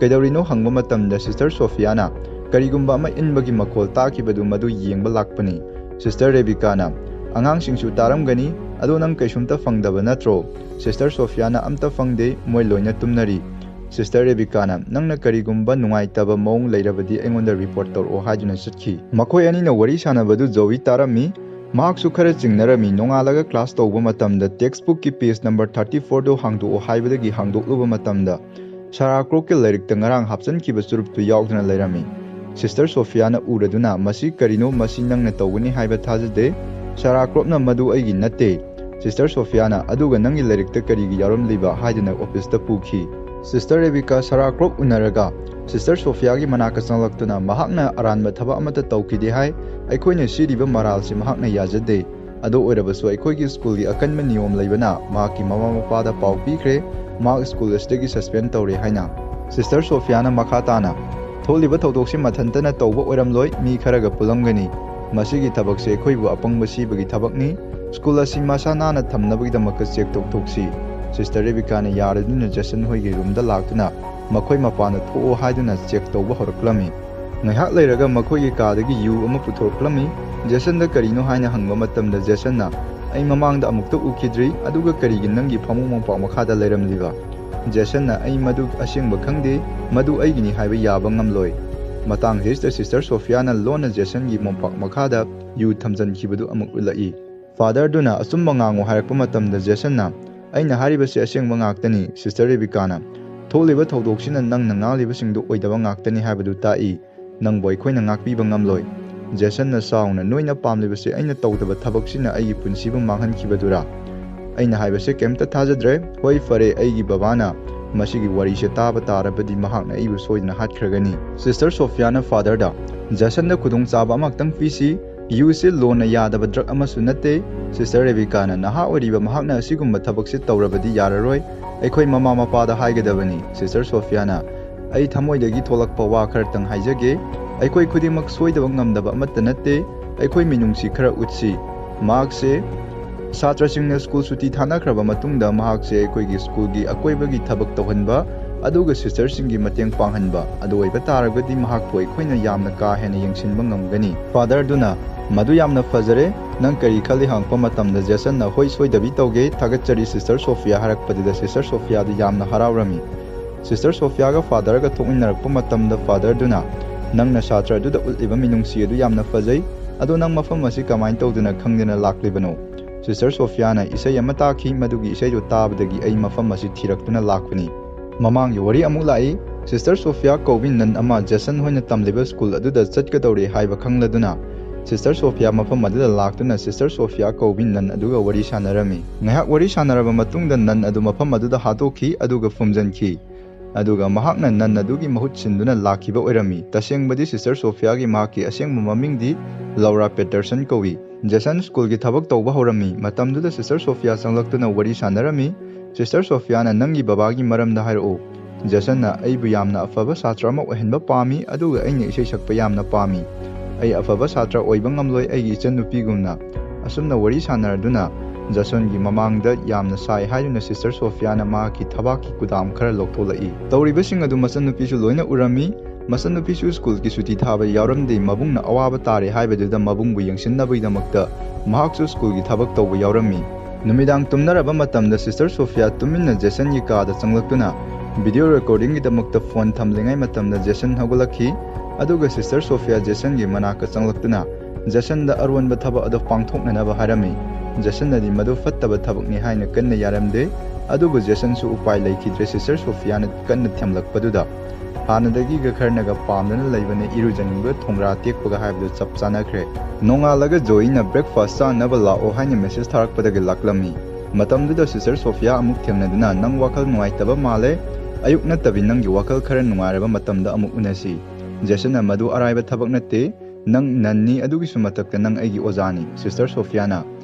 ꯀꯩꯗꯧꯔꯤꯅꯣ ꯍꯪꯕ ꯃꯇꯝꯗ ꯁꯤꯁꯇꯔ ꯁꯣꯐꯤꯌꯥꯅ ꯀꯔꯤꯒꯨꯝꯕ ꯑꯃ ꯏꯟꯕꯒꯤ ꯃꯈꯣꯜ ꯇꯥꯈꯤꯕꯗꯨ ꯃꯗꯨ ꯌꯦꯡꯕ ꯂꯥꯛꯄꯅꯤ꯫ ꯁꯤꯁꯇꯔ ꯔꯦꯕꯤꯀꯥꯅ, "ꯑꯉꯥꯡꯁꯤꯡꯁꯨ ꯇꯥꯔꯝꯒꯅꯤ, ꯑꯗꯣ ꯅꯪ ꯀꯩꯁꯨꯝꯇ ꯐꯪꯗꯕ ꯅꯠꯇ꯭ꯔꯣ?" ꯁꯤꯁꯇꯔ ꯁꯣꯐꯤꯌꯥꯅ, "ꯑꯝꯇ ꯐꯪꯗꯦ, ꯃꯣꯏ ꯂꯣꯏꯅ ꯇꯨꯝꯅꯔꯤ꯫" ꯁꯤꯁꯇꯔ ꯔꯦꯕꯤꯀꯥꯅ, "ꯅꯪꯅ ꯀꯔꯤꯒꯨꯝꯕ ꯅꯨꯡꯉꯥꯏꯇꯕ ꯃꯑꯣꯡ ꯂꯩꯔꯕꯗꯤ ꯑꯩꯉꯣꯟꯗ ꯔꯤꯄꯣꯔꯠ ꯇꯧꯔꯛꯑꯣ" ꯍꯥꯏꯗꯨꯅ ꯆꯠꯈꯤ꯫ ꯃꯈꯣꯏ ꯑꯅꯤꯅ ꯋꯥꯔꯤ ꯁꯥꯟꯅꯕꯗꯨ ꯖꯣꯋꯤ ꯇꯥꯔꯝꯃꯤ꯫ ꯃꯍꯥꯛꯁꯨ ꯈꯔ ꯆꯤꯡꯅꯔꯝꯃꯤ꯫ ꯅꯣꯡꯉꯥꯜꯂꯒ ꯀ꯭ꯂꯥꯁ ꯇꯧꯕ ꯃꯇꯝꯗ ꯇꯦꯛꯁ ꯕꯨꯛꯀꯤ ꯄꯦꯖ ꯅꯝꯕꯔ ꯊꯥꯔꯇꯤ ꯐꯣꯔꯗꯨ ꯍꯥꯡꯗꯣꯛꯑꯣ ꯍꯥꯏꯕꯗꯒꯤ ꯍꯥꯡꯗꯣꯛꯂꯨꯕ ꯃꯇꯝꯗ ꯁꯥꯔꯥ ꯀ꯭ꯔꯣꯞꯀꯤ ꯂꯥꯏꯔꯤꯛꯇ ꯉꯔꯥꯡ ꯍꯥꯞꯆꯤꯟꯈꯤꯕ ꯆꯨꯔꯨꯞꯇꯨ ꯌꯥꯎꯗꯨꯅ ꯂꯩꯔꯝꯃꯤ꯫ ꯁꯤꯁꯇꯔ ꯁꯣꯐꯤꯌꯥꯅ ꯎꯔꯗꯨꯅ, "ꯃꯁꯤ ꯀꯔꯤꯅꯣ? ꯃꯁꯤ ꯅꯪꯅ ꯇꯧꯒꯅꯤ ꯍꯥꯏꯕ ꯊꯥꯖꯗꯦ꯫" ꯁꯥꯔꯥ ꯀ꯭ꯔꯣꯞꯅ, "ꯃꯗꯨ ꯑꯩꯒꯤ ꯅꯠꯇꯦ꯫" ꯁꯤꯁꯇꯔ ꯁꯣꯐꯤꯌꯥꯅ, "ꯑꯗꯨꯒ ꯅꯪꯒꯤ ꯂꯥꯏꯔꯤꯛꯇ ꯀꯔꯤꯒꯤ ꯌꯥꯎꯔꯝꯂꯤꯕ?" ꯍꯥꯏꯗꯨꯅ ꯑꯣꯐꯤꯁꯇ ꯄꯨꯈꯤ꯫ ꯁꯤꯁꯇꯔ ꯔꯦꯕꯤꯀꯥ ꯁꯔꯥ ꯀ꯭ꯔꯣꯛ ꯎꯅꯔꯒ ꯁꯤꯁꯇꯔ ꯁꯣꯐꯤꯌꯥꯒꯤ ꯃꯅꯥꯛꯇ ꯆꯪꯂꯛꯇꯨꯅ ꯃꯍꯥꯛꯅ ꯑꯔꯥꯟꯕ ꯊꯕꯛ ꯑꯃꯠꯇ ꯇꯧꯈꯤꯗꯦ ꯍꯥꯏ꯫ ꯑꯩꯈꯣꯏꯅ ꯁꯤꯔꯤꯕ ꯃꯔꯥꯜꯁꯤ ꯃꯍꯥꯛꯅ ꯌꯥꯖꯗꯦ꯫ ꯑꯗꯨ ꯑꯣꯏꯔꯕꯁꯨ ꯑꯩꯈꯣꯏꯒꯤ ꯁ꯭ꯀꯨꯜꯒꯤ ꯑꯀꯟꯕ ꯅꯤꯌꯣꯝ ꯂꯩꯕꯅ ꯃꯍꯥꯛꯀꯤ ꯃꯃꯥ ꯃꯄꯥꯗ ꯄꯥꯎ ꯄꯤꯈ꯭ꯔꯦ, ꯃꯍꯥꯛ ꯁ꯭ꯀꯨꯜ ꯑꯁꯤꯗꯒꯤ ꯁꯁꯄꯦꯟ ꯇꯧꯔꯦ ꯍꯥꯏꯅ꯫ ꯁꯤꯁꯇꯔ ꯁꯣꯐꯤꯌꯥꯅ ꯃꯈꯥ ꯇꯥꯅ, "ꯊꯣꯛꯂꯤꯕ ꯊꯧꯗꯣꯛꯁꯤ ꯃꯊꯟꯇꯅ ꯇꯧꯕ ꯑꯣꯏꯔꯝꯂꯣꯏ, ꯃꯤ ꯈꯔꯒ ꯄꯨꯜꯂꯝꯒꯅꯤ꯫ ꯃꯁꯤꯒꯤ ꯊꯕꯛꯁꯦ ꯑꯩꯈꯣꯏꯕꯨ ꯑꯄꯪꯕ ꯁꯤꯕꯒꯤ ꯊꯕꯛꯅꯤ꯫ ꯁ꯭ꯀꯨꯜ ꯑꯁꯤ ꯃꯁꯥ ꯅꯥꯟꯅ ꯊꯝꯅꯕꯒꯤꯗꯃꯛꯇ ꯆꯦꯛ ꯇꯧꯊꯣꯛꯁꯤ꯫" ꯁꯤꯁꯇꯔ ꯔꯦꯕꯤꯀꯥꯅ ꯌꯥꯔꯗꯨꯅ ꯖꯦꯁꯟ ꯍꯣꯏꯒꯤ ꯔꯨꯝꯗ ꯂꯥꯛꯇꯨꯅ ꯃꯈꯣꯏ ꯃꯄꯥꯟꯗ ꯊꯣꯛꯑꯣ ꯍꯥꯏꯗꯨꯅ ꯆꯦꯛ ꯇꯧꯕ ꯍꯧꯔꯛꯂꯝꯃꯤ꯫ ꯉꯥꯏꯍꯥꯛ ꯂꯩꯔꯒ ꯃꯈꯣꯏꯒꯤ ꯀꯥꯗꯒꯤ ꯌꯨ ꯑꯃ ꯄꯨꯊꯣꯔꯛꯂꯝꯃꯤ꯫ ꯖꯦꯁꯟꯗ ꯀꯔꯤꯅꯣ ꯍꯥꯏꯅ ꯍꯪꯕ ꯃꯇꯝꯗ ꯖꯦꯁꯟꯅ, "ꯑꯩ ꯃꯃꯥꯡꯗ ꯑꯃꯨꯛꯇ ꯎꯈꯤꯗ꯭ꯔꯤ, ꯑꯗꯨꯒ ꯀꯔꯤꯒꯤ ꯅꯪꯒꯤ ꯐꯃꯨꯡ ꯃꯣꯝꯄꯥꯛ ꯃꯈꯥꯗ ꯂꯩꯔꯝꯂꯤꯕ?" ꯖꯦꯁꯟꯅ, "ꯑꯩ ꯃꯗꯨ ꯑꯁꯦꯡꯕ ꯈꯪꯗꯦ, ꯃꯗꯨ ꯑꯩꯒꯤꯅꯤ ꯍꯥꯏꯕ ꯌꯥꯕ ꯉꯝꯂꯣꯏ꯫" ꯃꯇꯥꯡꯁꯤꯗ ꯁꯤꯁꯇꯔ ꯁꯣꯐꯤꯌꯥꯅ ꯂꯣꯟꯅ ꯖꯦꯁꯟꯒꯤ ꯃꯣꯝꯄꯥꯛ ꯃꯈꯥꯗ ꯌꯨ ꯊꯝꯖꯤꯟꯈꯤꯕꯗꯨ ꯑꯃꯨꯛ ꯎꯠꯂꯛꯏ꯫ ꯐꯥꯗꯔꯗꯨꯅ ꯑꯆꯨꯝꯕ ꯉꯥꯡꯉꯨ ꯍꯥꯏꯔꯛꯄ ꯃꯇꯝꯗ ꯖꯦꯁꯟꯅ, "ꯑꯩꯅ ꯍꯥꯏꯔꯤꯕꯁꯤ ꯑꯁꯦꯡꯕ ꯉꯥꯛꯇꯅꯤ꯫" ꯁꯤꯁꯇꯔ ꯔꯦꯕꯤꯀꯥꯅ, "ꯊꯣꯛꯂꯤꯕ ꯊꯧꯗꯣꯛꯁꯤꯅ ꯅꯪꯅ ꯉꯥꯡꯂꯤꯕꯁꯤꯡꯗꯨ ꯑꯣꯏꯗꯕ ꯉꯥꯛꯇꯅꯤ ꯍꯥꯏꯕꯗꯨ ꯇꯥꯛꯏ꯫ ꯅꯪꯕꯨ ꯑꯩꯈꯣꯏꯅ ꯉꯥꯛꯄꯤꯕ ꯉꯝꯂꯣꯏ꯫" ꯖꯦꯁꯟꯅ ꯆꯥꯎꯅ, "ꯅꯣꯏꯅ ꯄꯥꯝꯂꯤꯕꯁꯤ ꯑꯩꯅ ꯇꯧꯗꯕ ꯊꯕꯛꯁꯤꯅ ꯑꯩꯒꯤ ꯄꯨꯟꯁꯤꯕꯨ ꯃꯥꯡꯍꯟꯈꯤꯕꯗꯨꯔꯥ? ꯑꯩꯅ ꯍꯥꯏꯕꯁꯦ ꯀꯩꯝꯇ ꯊꯥꯖꯗ꯭ꯔꯦ꯫ ꯍꯣꯏ, ꯐꯔꯦ, ꯑꯩꯒꯤ ꯕꯕꯥꯅ ꯃꯁꯤꯒꯤ ꯋꯥꯔꯤꯁꯦ ꯇꯥꯕ ꯇꯥꯔꯕꯗꯤ ꯃꯍꯥꯛꯅ ꯑꯩꯕꯨ ꯁꯣꯏꯗꯅ ꯍꯥꯠꯈ꯭ꯔꯒꯅꯤ꯫" ꯁꯤꯁꯇꯔ ꯁꯣꯐꯤꯌꯥꯅ ꯐꯥꯗꯔꯗ, "ꯖꯦꯁꯟꯗ ꯈꯨꯗꯣꯡꯆꯥꯕ ꯑꯃꯈꯛꯇꯪ ꯄꯤꯁꯤ꯫ ꯌꯨꯁꯤ ꯂꯣꯟꯅ ꯌꯥꯗꯕ ꯗ꯭ꯔꯒ ꯑꯃꯁꯨ ꯅꯠꯇꯦ꯫" ꯁꯤꯁꯇꯔ ꯔꯦꯕꯤꯀꯥꯅ, "ꯅꯍꯥ ꯑꯣꯏꯔꯤꯕ ꯃꯍꯥꯛꯅ ꯑꯁꯤꯒꯨꯝꯕ ꯊꯕꯛꯁꯤ ꯇꯧꯔꯕꯗꯤ ꯌꯥꯔꯔꯣꯏ꯫ ꯑꯩꯈꯣꯏ ꯃꯃꯥ ꯃꯄꯥꯗ ꯍꯥꯏꯒꯗꯕꯅꯤ꯫" ꯁꯤꯁꯇꯔ ꯁꯣꯐꯤꯌꯥꯅ, "ꯑꯩ ꯊꯃꯣꯏꯗꯒꯤ ꯊꯣꯛꯂꯛꯄ ꯋꯥ ꯈꯔꯇꯪ ꯍꯥꯏꯖꯒꯦ꯫ ꯑꯩꯈꯣꯏ ꯈꯨꯗꯤꯡꯃꯛ ꯁꯣꯏꯗꯕ ꯉꯝꯗꯕ ꯑꯃꯠꯇ ꯅꯠꯇꯦ꯫ ꯑꯩꯈꯣꯏ ꯃꯤꯅꯨꯡꯁꯤ ꯈꯔ ꯎꯠꯁꯤ꯫ ꯃꯍꯥꯛꯁꯦ ꯁꯥꯇ꯭ꯔꯁꯤꯡꯅ ꯁ꯭ꯀꯨꯜ ꯁꯨꯇꯤ ꯊꯥꯅꯈ꯭ꯔꯕ ꯃꯇꯨꯡꯗ ꯃꯍꯥꯛꯁꯦ ꯑꯩꯈꯣꯏꯒꯤ ꯁ꯭ꯀꯨꯜꯒꯤ ꯑꯀꯣꯏꯕꯒꯤ ꯊꯕꯛ ꯇꯧꯍꯟꯕ, ꯑꯗꯨꯒ ꯁꯤꯁꯇꯔꯁꯤꯡꯒꯤ ꯃꯇꯦꯡ ꯄꯥꯡꯍꯟꯕ, ꯑꯗꯨ ꯑꯣꯏꯕ ꯇꯥꯔꯒꯗꯤ ꯃꯍꯥꯛꯄꯨ ꯑꯩꯈꯣꯏꯅ ꯌꯥꯝꯅ ꯀꯥ ꯍꯦꯟꯅ ꯌꯦꯡꯁꯤꯟꯕ ꯉꯝꯒꯅꯤ꯫" ꯐꯥꯗꯔꯗꯨꯅ, "ꯃꯗꯨ ꯌꯥꯝꯅ ꯐꯖꯔꯦ꯫ ꯅꯪ ꯀꯔꯤ ꯈꯜꯂꯤ?" ꯍꯪꯉꯛꯄ ꯃꯇꯝꯗ ꯖꯦꯁꯟꯅ, "ꯍꯣꯏ, ꯁꯣꯏꯗꯕꯤ ꯇꯧꯒꯦ, ꯊꯥꯒꯠꯆꯔꯤ ꯁꯤꯁꯇꯔ ꯁꯣꯐꯤꯌꯥ" ꯍꯥꯏꯔꯛꯄꯗꯨꯗ ꯁꯤꯁꯇꯔ ꯁꯣꯐꯤꯌꯥꯗꯨ ꯌꯥꯝꯅ ꯍꯔꯥꯎꯔꯝꯃꯤ꯫ ꯁꯤꯁꯇꯔ ꯁꯣꯐꯤꯌꯥꯒ ꯐꯥꯗꯔꯒ ꯊꯣꯛꯃꯤꯟꯅꯔꯛꯄ ꯃꯇꯝꯗ ꯐꯥꯗꯔꯗꯨꯅ, "ꯅꯪꯅ ꯁꯥꯇ꯭ꯔ ꯑꯗꯨꯗ ꯎꯠꯂꯤꯕ ꯃꯤꯅꯨꯡꯁꯤ ꯑꯗꯨ ꯌꯥꯝꯅ ꯐꯖꯩ꯫ ꯑꯗꯣ ꯅꯪ ꯃꯐꯝ ꯑꯁꯤ ꯀꯃꯥꯏꯅ ꯇꯧꯗꯨꯅ ꯈꯪꯗꯨꯅ ꯂꯥꯛꯂꯤꯕꯅꯣ?" ꯁꯤꯁꯇꯔ ꯁꯣꯐꯤꯌꯥꯅ ꯏꯁꯩ ꯑꯃ ꯇꯥꯈꯤ, ꯃꯗꯨꯒꯤ ꯏꯁꯩꯗꯨ ꯇꯥꯕꯗꯒꯤ ꯑꯩ ꯃꯐꯝ ꯑꯁꯤ ꯊꯤꯔꯛꯇꯨꯅ ꯂꯥꯛꯄꯅꯤ꯫ ꯃꯃꯥꯡꯒꯤ ꯋꯥꯔꯤ ꯑꯃꯨꯛ ꯂꯥꯛꯏ꯫ ꯁꯤꯁꯇꯔ ꯁꯣꯐꯤꯌꯥ ꯀꯧꯕꯤ ꯅꯟ ꯑꯃ ꯖꯦꯁꯟ ꯍꯣꯏꯅ ꯇꯝꯂꯤꯕ ꯁ꯭ꯀꯨꯜ ꯑꯗꯨꯗ ꯆꯠꯀꯗꯧꯔꯦ ꯍꯥꯏꯕ ꯈꯪꯂꯗꯨꯅ, ꯁꯤꯁꯇꯔ ꯁꯣꯐꯤꯌꯥ ꯃꯐꯝ ꯑꯗꯨꯗ ꯂꯥꯛꯇꯨꯅ ꯁꯤꯁꯇꯔ ꯁꯣꯐꯤꯌꯥ ꯀꯧꯕꯤ ꯅꯟ ꯑꯗꯨꯒ ꯋꯥꯔꯤ ꯁꯥꯟꯅꯔꯝꯃꯤ꯫ ꯉꯥꯏꯍꯥꯛ ꯋꯥꯔꯤ ꯁꯥꯟꯅꯔꯕ ꯃꯇꯨꯡꯗ ꯅꯟ ꯑꯗꯨ ꯃꯐꯝ ꯑꯗꯨꯗ ꯍꯥꯠꯇꯣꯛꯈꯤ, ꯑꯗꯨꯒ ꯐꯨꯝꯖꯤꯟꯈꯤ꯫ ꯑꯗꯨꯒ ꯃꯍꯥꯛꯅ ꯅꯟ ꯑꯗꯨꯒꯤ ꯃꯍꯨꯠ ꯁꯤꯟꯗꯨꯅ ꯂꯥꯛꯈꯤꯕ ꯑꯣꯏꯔꯝꯃꯤ꯫ ꯇꯁꯦꯡꯕꯗꯤ ꯁꯤꯁꯇꯔ ꯁꯣꯐꯤꯌꯥꯒꯤ ꯃꯍꯥꯛꯀꯤ ꯑꯁꯦꯡꯕ ꯃꯃꯤꯡꯗꯤ ꯂꯧꯔꯥ ꯄꯦꯇꯔꯁꯟ ꯀꯧꯏ꯫ ꯖꯦꯁꯟ ꯁ꯭ꯀꯨꯜꯒꯤ ꯊꯕꯛ ꯇꯧꯕ ꯍꯧꯔꯝꯃꯤ꯫ ꯃꯇꯝꯗꯨꯗ ꯁꯤꯁꯇꯔ ꯁꯣꯐꯤꯌꯥ ꯆꯪꯂꯛꯇꯨꯅ ꯋꯥꯔꯤ ꯁꯥꯟꯅꯔꯝꯃꯤ꯫ ꯁꯤꯁꯇꯔ ꯁꯣꯐꯤꯌꯥꯅ, "ꯅꯪꯒꯤ ꯕꯕꯥꯒꯤ ꯃꯔꯝꯗ ꯍꯥꯏꯔꯛꯎ꯫" ꯖꯦꯁꯟꯅ, "ꯑꯩꯕꯨ ꯌꯥꯝꯅ ꯑꯐꯕ ꯁꯥꯇ꯭ꯔ ꯑꯃ ꯑꯣꯏꯍꯟꯕ ꯄꯥꯝꯃꯤ, ꯑꯗꯨꯒ ꯑꯩꯅ ꯏꯁꯩ ꯁꯛꯄ ꯌꯥꯝꯅ ꯄꯥꯝꯃꯤ꯫ ꯑꯩ ꯑꯐꯕ ꯁꯥꯇ꯭ꯔ ꯑꯣꯏꯕ ꯉꯝꯂꯣꯏ, ꯑꯩꯒꯤ ꯏꯆꯟꯅꯨꯄꯤꯒꯨꯝꯅ꯫" ꯑꯁꯨꯝꯅ ꯋꯥꯔꯤ ꯁꯥꯟꯅꯔꯗꯨꯅ ꯖꯦꯁꯟꯒꯤ ꯃꯃꯥꯡꯗ ꯌꯥꯝꯅ ꯁꯥꯏ ꯍꯥꯏꯗꯨꯅ ꯁꯤꯁꯇꯔ ꯁꯣꯐꯤꯌꯥꯅ ꯃꯍꯥꯛꯀꯤ ꯊꯕꯥꯛꯀꯤ ꯀꯨꯗꯥꯝ ꯈꯔ ꯂꯧꯊꯣꯛꯂꯛꯏ꯫ ꯇꯧꯔꯤꯕꯁꯤꯡ ꯑꯗꯨ ꯃꯆꯟꯅꯨꯄꯤꯁꯨ ꯂꯣꯏꯅ ꯎꯔꯝꯃꯤ꯫ ꯃꯆꯟꯅꯨꯄꯤꯁꯨ ꯁ꯭ꯀꯨꯜꯒꯤ ꯁꯨꯇꯤ ꯊꯥꯕ ꯌꯥꯎꯔꯝꯗꯦ꯫ ꯃꯕꯨꯡꯅ ꯑꯋꯥꯕ ꯇꯥꯔꯦ ꯍꯥꯏꯕꯗꯨꯗ ꯃꯕꯨꯡꯕꯨ ꯌꯦꯡꯁꯤꯟꯅꯕꯒꯤꯗꯃꯛꯇ ꯃꯍꯥꯛꯁꯨ ꯁ꯭ꯀꯨꯜꯒꯤ ꯊꯕꯛ ꯇꯧꯕ ꯌꯥꯎꯔꯝꯃꯤ꯫ ꯅꯨꯃꯤꯗꯥꯡ ꯇꯨꯝꯅꯔꯕ ꯃꯇꯝꯗ ꯁꯤꯁꯇꯔ ꯁꯣꯐꯤꯌꯥ ꯇꯨꯃꯤꯟꯅ ꯖꯦꯁꯟꯒꯤ ꯀꯥꯗ ꯆꯪꯂꯛꯇꯨꯅ ꯚꯤꯗꯤꯑꯣ ꯔꯦꯀꯣꯔꯗꯤꯡꯒꯤꯗꯃꯛꯇ ꯐꯣꯟ ꯊꯝꯂꯤꯉꯩ ꯃꯇꯝꯗ ꯖꯦꯁꯟ ꯍꯧꯒꯠꯂꯛꯈꯤ꯫ ꯑꯗꯨꯒ ꯁꯤꯁꯇꯔ ꯁꯣꯐꯤꯌꯥ ꯖꯦꯁꯟꯒꯤ ꯃꯅꯥꯛꯇ ꯆꯪꯂꯛꯇꯨꯅ ꯖꯦꯁꯟꯗ ꯑꯔꯣꯟꯕ ꯊꯕꯛ ꯑꯗꯨ ꯄꯥꯡꯊꯣꯛꯅꯅꯕ ꯍꯥꯏꯔꯝꯃꯤ꯫ ꯖꯦꯁꯟꯅꯗꯤ ꯃꯗꯨ ꯐꯠꯇꯕ ꯊꯕꯛꯅꯤ ꯍꯥꯏꯅ ꯀꯟꯅ ꯌꯥꯔꯝꯗꯦ꯫ ꯑꯗꯨꯕꯨ ꯖꯦꯁꯟꯁꯨ ꯎꯄꯥꯏ ꯂꯩꯈꯤꯗ꯭ꯔꯦ꯫ ꯁꯤꯁꯇꯔ ꯁꯣꯐꯤꯌꯥꯅ ꯀꯟꯅ ꯊꯦꯝꯂꯛꯄꯗꯨꯗ, "ꯍꯥꯟꯅꯗꯒꯤ ꯒꯈꯔꯅꯒ ꯄꯥꯝꯗꯅ ꯂꯩꯕꯅꯦ, ꯏꯔꯨꯖꯅꯤꯡꯕ ꯊꯣꯡꯒ꯭ꯔꯥ ꯇꯦꯛꯄꯒ" ꯍꯥꯏꯕꯗꯨ ꯆꯞ ꯆꯥꯅꯈ꯭ꯔꯦ꯫ ꯅꯣꯡꯉꯥꯜꯂꯒ ꯖꯣꯏꯅ "ꯕ꯭ꯔꯦꯛꯐꯥꯁ ꯆꯥꯅꯕ ꯂꯥꯛꯑꯣ" ꯍꯥꯏꯅ ꯃꯦꯁꯦꯖ ꯊꯥꯔꯛꯄꯗꯒꯤ ꯂꯥꯛꯂꯝꯃꯤ꯫ ꯃꯇꯝꯗꯨꯗ ꯁꯤꯁꯇꯔ ꯁꯣꯐꯤꯌꯥ ꯑꯃꯨꯛ ꯊꯦꯡꯅꯗꯨꯅ, "ꯅꯪ ꯋꯥꯈꯜ ꯅꯨꯡꯉꯥꯏꯇꯕ ꯃꯥꯜꯂꯦ꯫ ꯑꯌꯨꯛ ꯅꯠꯇꯕꯤ ꯅꯪꯒꯤ ꯋꯥꯈꯜ ꯈꯔ ꯅꯨꯡꯉꯥꯏꯔꯕ ꯃꯇꯝꯗ ꯑꯃꯨꯛ ꯎꯅꯁꯤ꯫" ꯖꯦꯁꯟꯅ, "ꯃꯗꯨ ꯑꯔꯥꯏꯕ ꯊꯕꯛ ꯅꯠꯇꯦ꯫ ꯅꯪ ꯅꯟꯅꯤ, ꯑꯗꯨꯒꯤꯁꯨ ꯃꯊꯛꯇ ꯅꯪ ꯑꯩꯒꯤ ꯑꯣꯖꯥꯅꯤ꯫" ꯁꯤꯁꯇꯔ ꯁꯣꯐꯤꯌꯥꯅ,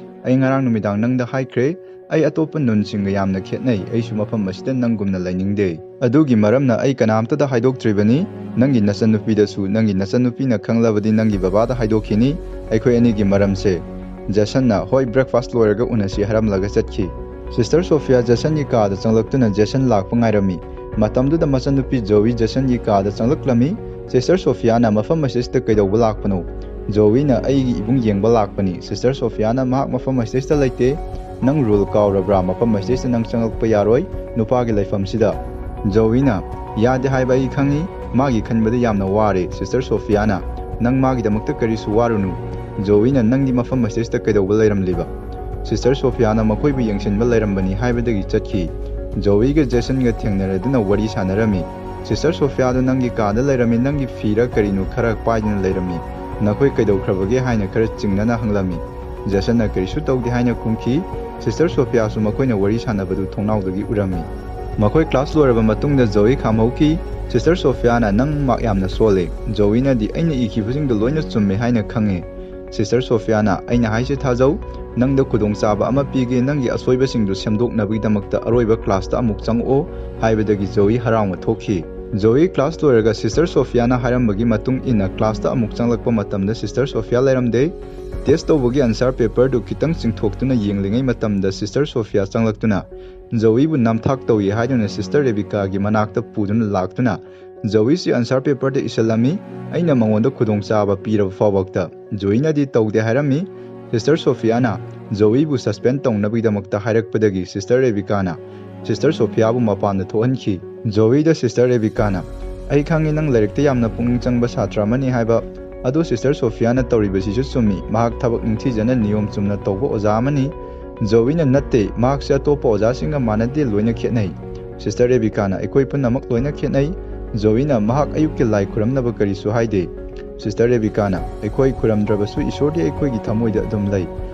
"ꯑꯩ ꯉꯔꯥꯡ ꯅꯨꯃꯤꯗꯥꯡ ꯅꯪꯗ ꯍꯥꯏꯈ꯭ꯔꯦ, ꯑꯩ ꯑꯇꯣꯞꯄ ꯅꯨꯟꯁꯤꯡꯒ ꯌꯥꯝꯅ ꯈꯦꯠꯅꯩ꯫ ꯑꯩꯁꯨ ꯃꯐꯝ ꯑꯁꯤꯗ ꯅꯪꯒꯨꯝꯅ ꯂꯩꯅꯤꯡꯗꯦ꯫ ꯑꯗꯨꯒꯤ ꯃꯔꯝꯅ ꯑꯩ ꯀꯅꯥꯝꯇꯗ ꯍꯥꯏꯗꯣꯛꯇ꯭ꯔꯤꯕꯅꯤ꯫ ꯅꯪꯒꯤ ꯅꯆꯟꯅꯨꯄꯤꯗꯁꯨ, ꯅꯪꯒꯤ ꯅꯆꯟꯅꯨꯄꯤꯅ ꯈꯪꯂꯕꯗꯤ ꯅꯪꯒꯤ ꯕꯕꯥꯗ ꯍꯥꯏꯗꯣꯛꯈꯤꯅꯤ ꯑꯩꯈꯣꯏ ꯑꯅꯤꯒꯤ ꯃꯔꯝꯁꯦ꯫" ꯖꯦꯁꯟꯅ, "ꯍꯣꯏ, ꯕ꯭ꯔꯦꯛꯐꯥꯁ ꯂꯣꯏꯔꯒ ꯎꯅꯁꯤ" ꯍꯥꯏꯔꯝꯂꯒ ꯆꯠꯈꯤ꯫ ꯁꯤꯁꯇꯔ ꯁꯣꯐꯤꯌꯥ ꯖꯦꯁꯟꯒꯤ ꯀꯥꯗ ꯆꯪꯂꯛꯇꯨꯅ ꯖꯦꯁꯟ ꯂꯥꯛꯄ ꯉꯥꯏꯔꯝꯃꯤ꯫ ꯃꯇꯝꯗꯨꯗ ꯃꯆꯟꯅꯨꯄꯤ ꯖꯣꯋꯤ ꯖꯦꯁꯟꯒꯤ ꯀꯥꯗ ꯆꯪꯂꯛꯂꯝꯃꯤ꯫ ꯁꯤꯁꯇꯔ ꯁꯣꯐꯤꯌꯥꯅ, "ꯃꯐꯝ ꯑꯁꯤꯗ ꯀꯩꯗꯧꯕ ꯂꯥꯛꯄꯅꯣ?" ꯖꯣꯋꯤꯅ, "ꯑꯩꯒꯤ ꯏꯕꯨꯡ ꯌꯦꯡꯕ ꯂꯥꯛꯄꯅꯤ꯫" ꯁꯤꯁꯇꯔ ꯁꯣꯐꯤꯌꯥꯅ, "ꯃꯍꯥꯛ ꯃꯐꯝ ꯑꯁꯤꯗ ꯂꯩꯇꯦ꯫ ꯅꯪ ꯔꯨꯜ ꯀꯥꯎꯔꯕ꯭ꯔꯥ? ꯃꯐꯝ ꯑꯁꯤꯗ ꯅꯪ ꯆꯪꯂꯛꯄ ꯌꯥꯔꯣꯏ, ꯅꯨꯄꯥꯒꯤ ꯂꯩꯐꯝꯁꯤꯗ꯫" ꯖꯣꯋꯤꯅ, "ꯌꯥꯗꯦ ꯍꯥꯏꯕ ꯑꯩ ꯈꯪꯏ꯫ ꯃꯥꯒꯤ ꯈꯟꯕꯗ ꯌꯥꯝꯅ ꯋꯥꯔꯦ꯫" ꯁꯤꯁꯇꯔ ꯁꯣꯐꯤꯌꯥꯅ, "ꯅꯪ ꯃꯥꯒꯤꯗꯃꯛꯇ ꯀꯔꯤꯁꯨ ꯋꯥꯔꯨꯅꯨ꯫" ꯖꯣꯋꯤꯅ, "ꯅꯪꯗꯤ ꯃꯐꯝ ꯑꯁꯤꯗ ꯀꯩꯗꯧꯕ ꯂꯩꯔꯝꯂꯤꯕ?" ꯁꯤꯁꯇꯔ ꯁꯣꯐꯤꯌꯥꯅ, "ꯃꯈꯣꯏꯕꯨ ꯌꯦꯡꯁꯤꯟꯕ ꯂꯩꯔꯝꯕꯅꯤ" ꯍꯥꯏꯕꯗꯒꯤ ꯆꯠꯈꯤ꯫ ꯖꯣꯋꯤꯒ ꯖꯦꯁꯟꯒ ꯊꯦꯡꯅꯔꯗꯨꯅ ꯋꯥꯔꯤ ꯁꯥꯟꯅꯔꯝꯃꯤ꯫ "ꯁꯤꯁꯇꯔ ꯁꯣꯐꯤꯌꯥꯗꯨ ꯅꯪꯒꯤ ꯀꯥꯗ ꯂꯩꯔꯝꯃꯤ, ꯅꯪꯒꯤ ꯐꯤꯔ ꯀꯔꯤꯅꯣ ꯈꯔ ꯄꯥꯏꯗꯨꯅ ꯂꯩꯔꯝꯃꯤ꯫ ꯅꯈꯣꯏ ꯀꯩꯗꯧꯈ꯭ꯔꯕꯒꯦ?" ꯍꯥꯏꯅ ꯈꯔ ꯆꯤꯡꯅꯅ ꯍꯪꯂꯝꯃꯤ꯫ ꯖꯦꯁꯟꯅ ꯀꯔꯤꯁꯨ ꯇꯧꯗꯦ ꯍꯥꯏꯅ ꯈꯨꯝꯈꯤ꯫ ꯁꯤꯁꯇꯔ ꯁꯣꯐꯤꯌꯥꯁꯨ ꯃꯈꯣꯏꯅ ꯋꯥꯔꯤ ꯁꯥꯟꯅꯕꯗꯨ ꯊꯣꯡꯅꯥꯎꯗꯒꯤ ꯎꯔꯝꯃꯤ꯫ ꯃꯈꯣꯏ ꯀ꯭ꯂꯥꯁ ꯂꯣꯏꯔꯕ ꯃꯇꯨꯡꯗ ꯖꯣꯏ ꯈꯥꯝꯍꯧꯈꯤ꯫ ꯁꯤꯁꯇꯔ ꯁꯣꯐꯤꯌꯥꯅ, "ꯅꯪ ꯃꯥꯔꯛ ꯌꯥꯝꯅ ꯁꯣꯜꯂꯦ꯫ ꯖꯣꯏꯅꯗꯤ, ꯑꯩꯅ ꯏꯈꯤꯕꯁꯤꯡꯗꯣ ꯂꯣꯏꯅ ꯆꯨꯝꯃꯦ ꯍꯥꯏꯅ ꯈꯪꯉꯦ꯫ ꯁꯤꯁꯇꯔ ꯁꯣꯐꯤꯌꯥꯅ, ꯑꯩꯅ ꯍꯥꯏꯁꯦ ꯊꯥꯖꯧ, ꯅꯪꯗ ꯈꯨꯗꯣꯡꯆꯥꯕ ꯑꯃ ꯄꯤꯒꯦ, ꯅꯪꯒꯤ ꯑꯁꯣꯏꯕꯁꯤꯡꯗꯨ ꯁꯦꯝꯗꯣꯛꯅꯕꯒꯤꯗꯃꯛꯇ ꯑꯔꯣꯏꯕ ꯀ꯭ꯂꯥꯁꯇ ꯑꯃꯨꯛ ꯆꯪꯉꯛꯑꯣ" ꯍꯥꯏꯕꯗꯒꯤ ꯖꯣꯏ ꯍꯔꯥꯎꯅ ꯊꯣꯛꯈꯤ꯫ ꯖꯣꯏ ꯀ꯭ꯂꯥꯁ ꯂꯣꯏꯔꯒ ꯁꯤꯁꯇꯔ ꯁꯣꯐꯤꯌꯥꯅ ꯍꯥꯏꯔꯝꯕꯒꯤ ꯃꯇꯨꯡ ꯏꯟꯅ ꯀ꯭ꯂꯥꯁꯇ ꯑꯃꯨꯛ ꯆꯪꯂꯛꯄ ꯃꯇꯝꯗ ꯁꯤꯁꯇꯔ ꯁꯣꯐꯤꯌꯥ ꯂꯩꯔꯝꯗꯦ꯫ ꯇꯦꯁ ꯇꯧꯕꯒꯤ ꯑꯟꯁꯥꯔ ꯄꯦꯄꯔꯗꯨ ꯈꯤꯇꯪ ꯆꯤꯡꯊꯣꯛꯇꯨꯅ ꯌꯦꯡꯂꯤꯉꯩ ꯃꯇꯝꯗ ꯁꯤꯁꯇꯔ ꯁꯣꯐꯤꯌꯥ ꯆꯪꯂꯛꯇꯨꯅ ꯖꯣꯏꯕꯨ ꯅꯝꯊꯥꯛ ꯇꯧꯏ ꯍꯥꯏꯗꯨꯅ ꯁꯤꯁꯇꯔ ꯔꯦꯕꯤꯀꯥꯒꯤ ꯃꯅꯥꯛꯇ ꯄꯨꯗꯨꯅ ꯂꯥꯛꯇꯨꯅ ꯖꯣꯏꯁꯤ ꯑꯟꯁꯥꯔ ꯄꯦꯄꯔꯗ ꯏꯁꯤꯜꯂꯝꯃꯤ꯫ "ꯑꯩꯅ ꯃꯉꯣꯟꯗ ꯈꯨꯗꯣꯡꯆꯥꯕ ꯄꯤꯔꯕ ꯐꯥꯎꯕꯛꯇ ꯖꯣꯏꯅꯗꯤ ꯇꯧꯗꯦ" ꯍꯥꯏꯔꯝꯃꯤ꯫ ꯁꯤꯁꯇꯔ ꯁꯣꯐꯤꯌꯥꯅ ꯖꯣꯏꯕꯨ ꯁꯁꯄꯦꯟ ꯇꯧꯅꯕꯒꯤꯗꯃꯛꯇ ꯍꯥꯏꯔꯛꯄꯗꯒꯤ ꯁꯤꯁꯇꯔ ꯔꯦꯕꯤꯀꯥꯅ ꯁꯤꯁꯇꯔ ꯁꯣꯐꯤꯌꯥꯕꯨ ꯃꯄꯥꯟꯗ ꯊꯣꯛꯍꯟꯈꯤ꯫ ꯖꯣꯏꯗ ꯁꯤꯁꯇꯔ ꯔꯦꯕꯤꯀꯥꯅ, "ꯑꯩ ꯈꯪꯉꯤ ꯅꯪ ꯂꯥꯏꯔꯤꯛꯇ ꯌꯥꯝꯅ ꯄꯨꯛꯅꯤꯡ ꯆꯪꯕ ꯁꯥꯇ꯭ꯔ ꯑꯃꯅꯤ ꯍꯥꯏꯕ꯫ ꯑꯗꯣ ꯁꯤꯁꯇꯔ ꯁꯣꯐꯤꯌꯥꯅ ꯇꯧꯔꯤꯕꯁꯤꯁꯨ ꯆꯨꯝꯃꯤ꯫ ꯃꯍꯥꯛ ꯊꯕꯛ ꯅꯤꯡꯊꯤꯖꯅ ꯅꯤꯌꯣꯝ ꯆꯨꯝꯅ ꯇꯧꯕ ꯑꯣꯖꯥ ꯑꯃꯅꯤ"꯫ ꯖꯣꯏꯅ, "ꯅꯠꯇꯦ, ꯃꯍꯥꯛꯁꯦ ꯑꯇꯣꯞꯄ ꯑꯣꯖꯥꯁꯤꯡꯒ ꯃꯥꯟꯅꯗꯦ, ꯂꯣꯏꯅ ꯈꯦꯠꯅꯩ"꯫ ꯁꯤꯁꯇꯔ ꯔꯦꯕꯤꯀꯥꯅ, "ꯑꯩꯈꯣꯏ ꯄꯨꯝꯅꯃꯛ ꯂꯣꯏꯅ ꯈꯦꯠꯅꯩ"꯫ ꯖꯣꯏꯅ, "ꯃꯍꯥꯛ ꯑꯌꯨꯛꯀꯤ ꯂꯥꯏ ꯈꯨꯔꯝꯅꯕ ꯀꯔꯤꯁꯨ ꯍꯥꯏꯗꯦ"꯫ ꯁꯤꯁꯇꯔ ꯔꯦꯕꯤꯀꯥꯅ, "ꯑꯩꯈꯣꯏ ꯈꯨꯔꯝꯗ꯭ꯔꯕꯁꯨ ꯏꯁꯣꯔꯗꯤ ꯑꯩꯈꯣꯏꯒꯤ ꯊꯃꯣꯏꯗ ꯑꯗꯨꯝ ꯂꯩ꯫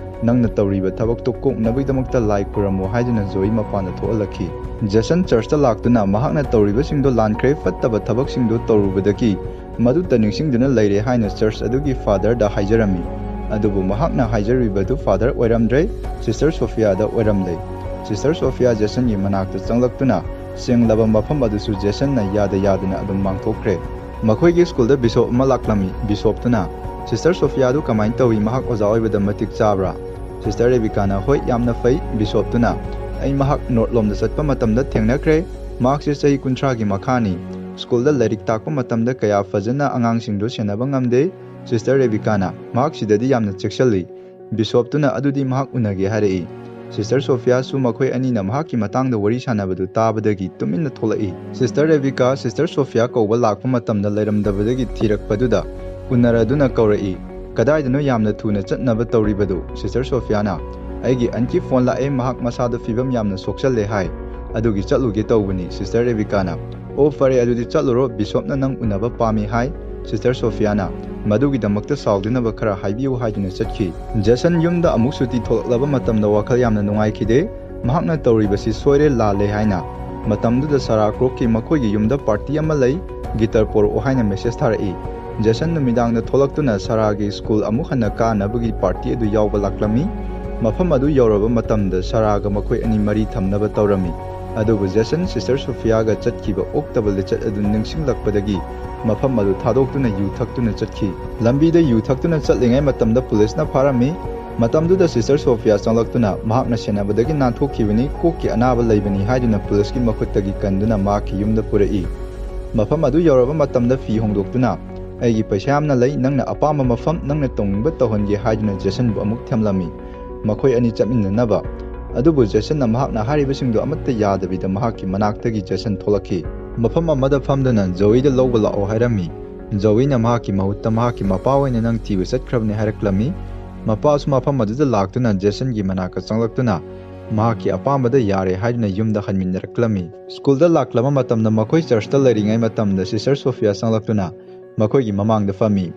ꯅꯪꯅ ꯇꯧꯔꯤꯕ ꯊꯕꯛꯇꯨ ꯀꯣꯛꯅꯕꯒꯤꯗꯃꯛꯇ ꯂꯥꯏ ꯈꯨꯔꯝꯃꯨ" ꯍꯥꯏꯗꯨꯅ ꯖꯣꯏ ꯃꯄꯥꯟꯗ ꯊꯣꯛꯍꯜꯂꯛꯈꯤ꯫ ꯖꯦꯁꯟ ꯆꯔꯆꯇ ꯂꯥꯛꯇꯨꯅ ꯃꯍꯥꯛꯅ ꯇꯧꯔꯤꯕꯁꯤꯡꯗꯣ ꯂꯥꯟꯈ꯭ꯔꯦ, ꯐꯠꯇꯕ ꯊꯕꯛꯁꯤꯡꯗꯣ ꯇꯧꯔꯨꯕꯗꯒꯤ ꯃꯗꯨꯇ ꯅꯤꯡꯁꯤꯡꯗꯨꯅ ꯂꯩꯔꯦ ꯍꯥꯏꯅ ꯆꯔꯆ ꯑꯗꯨꯒꯤ ꯐꯥꯗꯔꯗ ꯍꯥꯏꯖꯔꯝꯃꯤ꯫ ꯑꯗꯨꯕꯨ ꯃꯍꯥꯛꯅ ꯍꯥꯏꯖꯔꯤꯕꯗꯨ ꯐꯥꯗꯔ ꯑꯣꯏꯔꯝꯗ꯭ꯔꯦ, ꯁꯤꯁꯇꯔ ꯁꯣꯐꯤꯌꯥꯗ ꯑꯣꯏꯔꯝꯂꯦ꯫ ꯁꯤꯁꯇꯔ ꯁꯣꯐꯤꯌꯥ ꯖꯦꯁꯟꯒꯤ ꯃꯅꯥꯛꯇ ꯆꯪꯂꯛꯇꯨꯅ ꯁꯦꯡꯂꯕ ꯃꯐꯝ ꯑꯗꯨꯁꯨ ꯖꯦꯁꯟꯅ ꯌꯥꯗ ꯌꯥꯗꯅ ꯑꯗꯨꯝ ꯃꯥꯡꯊꯣꯛꯈ꯭ꯔꯦ꯫ ꯃꯈꯣꯏꯒꯤ ꯁ꯭ꯀꯨꯜꯗ ꯕꯤꯁꯣꯞ ꯑꯃ ꯂꯥꯛꯂꯝꯃꯤ꯫ ꯕꯤꯁꯣꯞꯇꯨꯅ, "ꯁꯤꯁꯇꯔ ꯁꯣꯐꯤꯌꯥꯗꯨ ꯀꯃꯥꯏꯅ ꯇꯧꯏ? ꯃꯍꯥꯛ ꯑꯣꯖꯥ ꯑꯣꯏꯕꯗ ꯃꯇꯤꯛ ꯆꯥꯕ꯭ꯔꯥ?" ꯁꯤꯁꯇꯔ ꯔꯦꯕꯤꯀꯥꯅ, "ꯍꯣꯏ, ꯌꯥꯝꯅ ꯐꯩ"꯫ ꯕꯤꯁꯣꯞꯇꯨꯅ, "ꯑꯩ ꯃꯍꯥꯛ ꯅꯣꯔꯠ ꯂꯣꯝꯗ ꯆꯠꯄ ꯃꯇꯝꯗ ꯊꯦꯡꯅꯈ꯭ꯔꯦ꯫ ꯃꯍꯥꯛꯁꯦ ꯆꯍꯤ ꯀꯨꯟꯊ꯭ꯔꯥꯒꯤ ꯃꯈꯥꯅꯤ꯫ ꯁ꯭ꯀꯨꯜꯗ ꯂꯥꯏꯔꯤꯛ ꯇꯥꯛꯄ ꯃꯇꯝꯗ ꯀꯌꯥ ꯐꯖꯅ ꯑꯉꯥꯡꯁꯤꯡꯗꯨ ꯁꯦꯟꯅꯕ ꯉꯝꯗꯦ"꯫ ꯁꯤꯁꯇꯔ ꯔꯦꯕꯤꯀꯥꯅ, "ꯃꯍꯥꯛ ꯁꯤꯗꯗꯤ ꯌꯥꯝꯅ ꯆꯦꯛꯁꯤꯜꯂꯤ"꯫ ꯕꯤꯁꯣꯞꯇꯨꯅ, "ꯑꯗꯨꯗꯤ ꯃꯍꯥꯛ ꯎꯅꯒꯦ" ꯍꯥꯏꯔꯛꯏ꯫ ꯁꯤꯁꯇꯔ ꯁꯣꯐꯤꯌꯥꯁꯨ ꯃꯈꯣꯏ ꯑꯅꯤꯅ ꯃꯍꯥꯛꯀꯤ ꯃꯇꯥꯡꯗ ꯋꯥꯔꯤ ꯁꯥꯟꯅꯕꯗꯨ ꯇꯥꯕꯗꯒꯤ ꯇꯨꯃꯤꯟꯅ ꯊꯣꯛꯂꯛꯏ꯫ ꯁꯤꯁꯇꯔ ꯔꯦꯕꯤꯀꯥ ꯁꯤꯁꯇꯔ ꯁꯣꯐꯤꯌꯥ ꯀꯧꯕ ꯂꯥꯛꯄ ꯃꯇꯝꯗ ꯂꯩꯔꯝꯗꯕꯗꯒꯤ ꯊꯤꯔꯛꯄꯗꯨꯗ ꯎꯅꯔꯗꯨꯅ ꯀꯧꯔꯛꯏ꯫ "ꯀꯗꯥꯏꯗꯅꯣ ꯌꯥꯝꯅ ꯊꯨꯅ ꯆꯠꯅꯕ ꯇꯧꯔꯤꯕꯗꯨ?" ꯁꯤꯁꯇꯔ ꯁꯣꯐꯤꯌꯥꯅ, "ꯑꯩꯒꯤ ꯑꯟꯇꯤ ꯐꯣꯟ ꯂꯥꯛꯑꯦ, ꯃꯍꯥꯛ ꯃꯁꯥꯗ ꯐꯤꯕꯝ ꯌꯥꯝꯅ ꯁꯣꯛꯆꯜꯂꯦ ꯍꯥꯏ, ꯑꯗꯨꯒꯤ ꯆꯠꯂꯨꯒꯦ ꯇꯧꯕꯅꯤ"꯫ ꯁꯤꯁꯇꯔ ꯔꯦꯕꯤꯀꯥꯅ, "ꯑꯣ, ꯐꯔꯦ, ꯑꯗꯨꯗꯤ ꯆꯠꯂꯨꯔꯣ, ꯕꯤꯁꯣꯞꯅ ꯅꯪ ꯎꯅꯕ ꯄꯥꯝꯃꯤ ꯍꯥꯏ"꯫ ꯁꯤꯁꯇꯔ ꯁꯣꯐꯤꯌꯥꯅ, "ꯃꯗꯨꯒꯤꯗꯃꯛꯇ ꯁꯥꯎꯗꯅꯕ ꯈꯔ ꯍꯥꯏꯕꯤꯌꯨ" ꯍꯥꯏꯗꯨꯅ ꯆꯠꯈꯤ꯫ ꯖꯦꯁꯟ ꯌꯨꯝꯗ ꯑꯃꯨꯛ ꯁꯨꯇꯤ ꯊꯣꯛꯂꯛꯂꯕ ꯃꯇꯝꯗ ꯋꯥꯈꯜ ꯌꯥꯝꯅ ꯅꯨꯡꯉꯥꯏꯈꯤꯗꯦ꯫ ꯃꯍꯥꯛꯅ ꯇꯧꯔꯤꯕꯁꯤ ꯁꯣꯏꯔꯦ, ꯂꯥꯜꯂꯦ ꯍꯥꯏꯅ ꯃꯇꯝꯗꯨꯗ ꯁꯥꯔꯥ ꯀ꯭ꯔꯣꯛꯀꯤ ꯃꯈꯣꯏꯒꯤ ꯌꯨꯝꯗ ꯄꯥꯔꯇꯤ ꯑꯃ ꯂꯩ, ꯒꯤꯇꯔ ꯄꯣꯔꯛꯑꯣ ꯍꯥꯏꯅ ꯃꯦꯁꯦꯖ ꯊꯥꯔꯛꯏ꯫ ꯖꯦꯁꯟ ꯅꯨꯃꯤꯗꯥꯡꯗ ꯊꯣꯛꯂꯛꯇꯨꯅ ꯁꯥꯔꯥꯒꯤ ꯁ꯭ꯀꯨꯜ ꯑꯃꯨꯛ ꯍꯟꯅ ꯀꯥꯅꯕꯒꯤ ꯄꯥꯔꯇꯤ ꯑꯗꯨ ꯌꯥꯎꯕ ꯂꯥꯛꯂꯝꯃꯤ꯫ ꯃꯐꯝ ꯑꯗꯨ ꯌꯧꯔꯕ ꯃꯇꯝꯗ ꯁꯥꯔꯥꯒ ꯃꯈꯣꯏ ꯑꯅꯤ ꯃꯔꯤ ꯊꯝꯅꯕ ꯇꯧꯔꯝꯃꯤ꯫ ꯑꯗꯨꯕꯨ ꯖꯦꯁꯟ ꯁꯤꯁꯇꯔ ꯁꯣꯐꯤꯌꯥꯒ ꯆꯠꯈꯤꯕ ꯑꯣꯛꯇꯕ ꯂꯤꯆꯠ ꯑꯗꯨ ꯅꯤꯡꯁꯤꯡꯂꯛꯄꯗꯒꯤ ꯃꯐꯝ ꯑꯗꯨ ꯊꯥꯗꯣꯛꯇꯨꯅ ꯌꯨ ꯊꯛꯇꯨꯅ ꯆꯠꯈꯤ꯫ ꯂꯝꯕꯤꯗ ꯌꯨ ꯊꯛꯇꯨꯅ ꯆꯠꯂꯤꯉꯩ ꯃꯇꯝꯗ ꯄꯨꯂꯤꯁꯅ ꯐꯥꯔꯝꯃꯤ꯫ ꯃꯇꯝꯗꯨꯗ ꯁꯤꯁꯇꯔ ꯁꯣꯐꯤꯌꯥ ꯆꯪꯂꯛꯇꯨꯅ ꯃꯍꯥꯛꯅ ꯁꯦꯟꯅꯕꯗꯒꯤ ꯅꯥꯟꯊꯣꯛꯈꯤꯕꯅꯤ, ꯀꯣꯛꯀꯤ ꯑꯅꯥꯕ ꯂꯩꯕꯅꯤ ꯍꯥꯏꯗꯨꯅ ꯄꯨꯂꯤꯁꯀꯤ ꯃꯈꯨꯠꯇꯒꯤ ꯀꯟꯗꯨꯅ ꯃꯍꯥꯛꯀꯤ ꯌꯨꯝꯗ ꯄꯨꯔꯛꯏ꯫ ꯃꯐꯝ ꯑꯗꯨ ꯌꯧꯔꯕ ꯃꯇꯝꯗ ꯐꯤ ꯍꯣꯡꯗꯣꯛꯇꯨꯅ, "ꯑꯩꯒꯤ ꯄꯩꯁꯥ ꯌꯥꯝꯅ ꯂꯩ, ꯅꯪꯅ ꯑꯄꯥꯝꯕ ꯃꯐꯝ, ꯅꯪꯅ ꯇꯧꯅꯤꯡꯕ ꯇꯧꯍꯟꯒꯦ" ꯍꯥꯏꯗꯨꯅ ꯖꯦꯁꯟꯕꯨ ꯑꯃꯨꯛ ꯊꯦꯝꯂꯝꯃꯤ, ꯃꯈꯣꯏ ꯑꯅꯤ ꯆꯠꯃꯤꯟꯅꯅꯕ꯫ ꯑꯗꯨꯕꯨ ꯖꯦꯁꯟꯅ ꯃꯍꯥꯛꯅ ꯍꯥꯏꯔꯤꯕꯁꯤꯡꯗꯨ ꯑꯃꯠꯇ ꯌꯥꯗꯕꯤꯗ ꯃꯍꯥꯛꯀꯤ ꯃꯅꯥꯛꯇꯒꯤ ꯖꯦꯁꯟ ꯊꯣꯛꯂꯛꯈꯤ꯫ ꯃꯐꯝ ꯑꯃꯗ ꯐꯝꯗꯨꯅ ꯖꯣꯏꯗ ꯂꯧꯕ ꯂꯥꯛꯑꯣ ꯍꯥꯏꯔꯝꯃꯤ꯫ ꯖꯣꯏꯅ ꯃꯍꯥꯛꯀꯤ ꯃꯍꯨꯠꯇ ꯃꯍꯥꯛꯀꯤ ꯃꯄꯥ ꯑꯣꯏꯅ ꯅꯪ ꯊꯤꯕ ꯆꯠꯈ꯭ꯔꯕꯅꯤ ꯍꯥꯏꯔꯛꯂꯝꯃꯤ꯫ ꯃꯄꯥꯁꯨ ꯃꯐꯝ ꯑꯗꯨꯗ ꯂꯥꯛꯇꯨꯅ ꯖꯦꯁꯟꯒꯤ ꯃꯅꯥꯛꯇ ꯆꯪꯂꯛꯇꯨꯅ ꯃꯍꯥꯛꯀꯤ ꯑꯄꯥꯝꯕꯗ ꯌꯥꯔꯦ ꯍꯥꯏꯗꯨꯅ ꯌꯨꯝꯗ ꯍꯟꯃꯤꯟꯅꯔꯛꯂꯝꯃꯤ꯫ ꯁ꯭ꯀꯨꯜꯗ ꯂꯥꯛꯂꯕ ꯃꯇꯝꯗ ꯃꯈꯣꯏ ꯆꯔꯆꯇ ꯂꯩꯔꯤꯉꯩ ꯃꯇꯝꯗ ꯁꯤꯁꯇꯔ ꯁꯣꯐꯤꯌꯥ ꯆꯪꯂꯛꯇꯨꯅ ꯃꯈꯣꯏꯒꯤ ꯃꯃꯥꯡꯗ ꯐꯝꯃꯤ꯫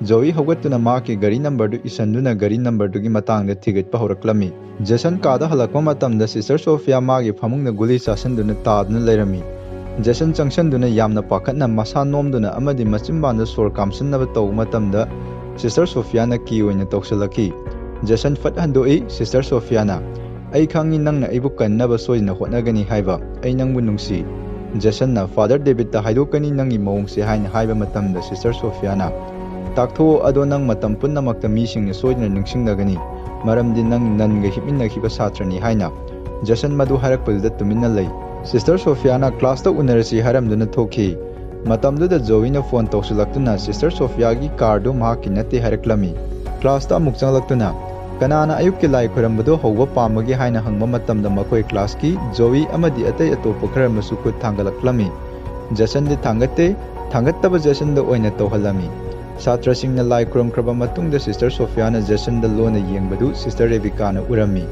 ꯖꯣꯏ ꯍꯧꯒꯠꯇꯨꯅ ꯃꯍꯥꯛꯀꯤ ꯒꯥꯔꯤ ꯅꯝꯕꯔꯗꯨ ꯏꯁꯟꯗꯨꯅ ꯒꯥꯔꯤ ꯅꯝꯕꯔꯗꯨꯒꯤ ꯃꯇꯥꯡꯗ ꯊꯤꯒꯠꯄ ꯍꯧꯔꯛꯂꯝꯃꯤ꯫ ꯖꯦꯁꯟ ꯀꯥꯗ ꯍꯜꯂꯛꯄ ꯃꯇꯝꯗ ꯁꯤꯁꯇꯔ ꯁꯣꯐꯤꯌꯥ ꯃꯥꯒꯤ ꯐꯃꯨꯡꯗ ꯒꯨꯂꯤ ꯆꯥꯁꯤꯟꯗꯨꯅ ꯇꯥꯗꯨꯅ ꯂꯩꯔꯝꯃꯤ꯫ ꯖꯦꯁꯟ ꯆꯪꯁꯤꯟꯗꯨꯅ ꯌꯥꯝꯅ ꯄꯥꯈꯠꯅ ꯃꯁꯥ ꯅꯣꯝꯗꯨꯅ ꯑꯃꯗꯤ ꯃꯆꯤꯟꯕꯥꯟꯗ ꯁꯣꯔ ꯀꯥꯝꯁꯤꯟꯅꯕ ꯇꯧꯕ ꯃꯇꯝꯗ ꯁꯤꯁꯇꯔ ꯁꯣꯐꯤꯌꯥꯅ ꯀꯤ ꯑꯣꯏꯅ ꯇꯧꯁꯤꯜꯂꯛꯈꯤ꯫ ꯖꯦꯁꯟ ꯐꯠ ꯍꯟꯗꯣꯛꯏ꯫ ꯁꯤꯁꯇꯔ ꯁꯣꯐꯤꯌꯥꯅ, "ꯑꯩ ꯈꯪꯉꯤ ꯅꯪꯅ ꯑꯩꯕꯨ ꯀꯟꯅꯕ ꯁꯣꯏꯗꯅ ꯍꯣꯠꯅꯒꯅꯤ ꯍꯥꯏꯕ꯫ ꯑꯩ ꯅꯪꯕꯨ ꯅꯨꯡꯁꯤ꯫ ꯖꯦꯁꯟꯅ ꯐꯥꯗꯔ ꯗꯦꯕꯤꯠꯇ ꯍꯥꯏꯗꯣꯛꯀꯅꯤ ꯅꯪꯒꯤ ꯃꯑꯣꯡꯁꯦ" ꯍꯥꯏꯅ ꯍꯥꯏꯕ ꯃꯇꯝꯗ ꯁꯤꯁꯇꯔ ꯁꯣꯐꯤꯌꯥꯅ, "ꯇꯥꯛꯊꯣꯛꯑꯣ, ꯑꯗꯣ ꯅꯪ ꯃꯇꯝ ꯄꯨꯝꯅꯃꯛꯇ ꯃꯤꯁꯤꯡꯅ ꯁꯣꯏꯗꯅ ꯅꯤꯡꯁꯤꯡꯅꯒꯅꯤ, ꯃꯔꯝꯗꯤ ꯅꯪ ꯅꯟꯒ ꯍꯤꯞꯃꯤꯟꯅꯈꯤꯕ ꯁꯥꯇ꯭ꯔꯅꯤ" ꯍꯥꯏꯅ꯫ ꯖꯦꯁꯟ ꯃꯗꯨ ꯍꯥꯏꯔꯛꯄꯗꯨꯗ ꯇꯨꯃꯤꯟꯅ ꯂꯩ꯫ ꯁꯤꯁꯇꯔ ꯁꯣꯐꯤꯌꯥꯅ ꯀ꯭ꯂꯥꯁꯇ ꯎꯅꯔꯁꯤ ꯍꯥꯏꯔꯝꯗꯨꯅ ꯊꯣꯛꯈꯤ꯫ ꯃꯇꯝꯗꯨꯗ ꯖꯣꯏꯅ ꯐꯣꯟ ꯇꯧꯁꯤꯜꯂꯛꯇꯨꯅ ꯁꯤꯁꯇꯔ ꯁꯣꯐꯤꯌꯥꯒꯤ ꯀꯥꯔꯗꯨ ꯃꯍꯥꯛꯀꯤ ꯅꯠꯇꯦ ꯍꯥꯏꯔꯛꯂꯝꯃꯤ꯫ ꯀ꯭ꯂꯥꯁꯇ ꯑꯃꯨꯛ ꯆꯪꯂꯛꯇꯨꯅ, "ꯀꯅꯥꯅ ꯑꯌꯨꯛꯀꯤ ꯂꯥꯏ ꯈꯣꯏꯔꯝꯕꯗꯨ ꯍꯧꯕ ꯄꯥꯝꯕꯒꯦ?" ꯍꯥꯏꯅ ꯍꯪꯕ ꯃꯇꯝꯗ ꯃꯈꯣꯏ ꯀ꯭ꯂꯥꯁꯀꯤ ꯖꯣꯏ ꯑꯃꯗꯤ ꯑꯇꯩ ꯑꯇꯣꯞꯄ ꯈꯔ ꯑꯃꯁꯨ ꯈꯨꯠ ꯊꯥꯡꯒꯠꯂꯛꯂꯝꯃꯤ꯫ ꯖꯦꯁꯟꯗꯤ ꯊꯥꯡꯒꯠꯇꯦ, ꯊꯥꯡꯒꯠꯇꯕ ꯖꯦꯁꯟꯗ ꯑꯣꯏꯅ ꯇꯧꯍꯜꯂꯝꯃꯤ꯫ ꯁꯥꯇ꯭ꯔꯁꯤꯡꯅ ꯂꯥꯏ ꯈꯨꯔꯨꯝꯈ꯭ꯔꯕ ꯃꯇꯨꯡꯗ ꯁꯤꯁꯇꯔ ꯁꯣꯐꯤꯌꯥꯅ ꯖꯦꯁꯟꯗ ꯂꯣꯟꯅ ꯌꯦꯡꯕꯗꯨ ꯁꯤꯁꯇꯔ ꯔꯦꯕꯤꯀꯥꯅ ꯎꯔꯝꯃꯤ꯫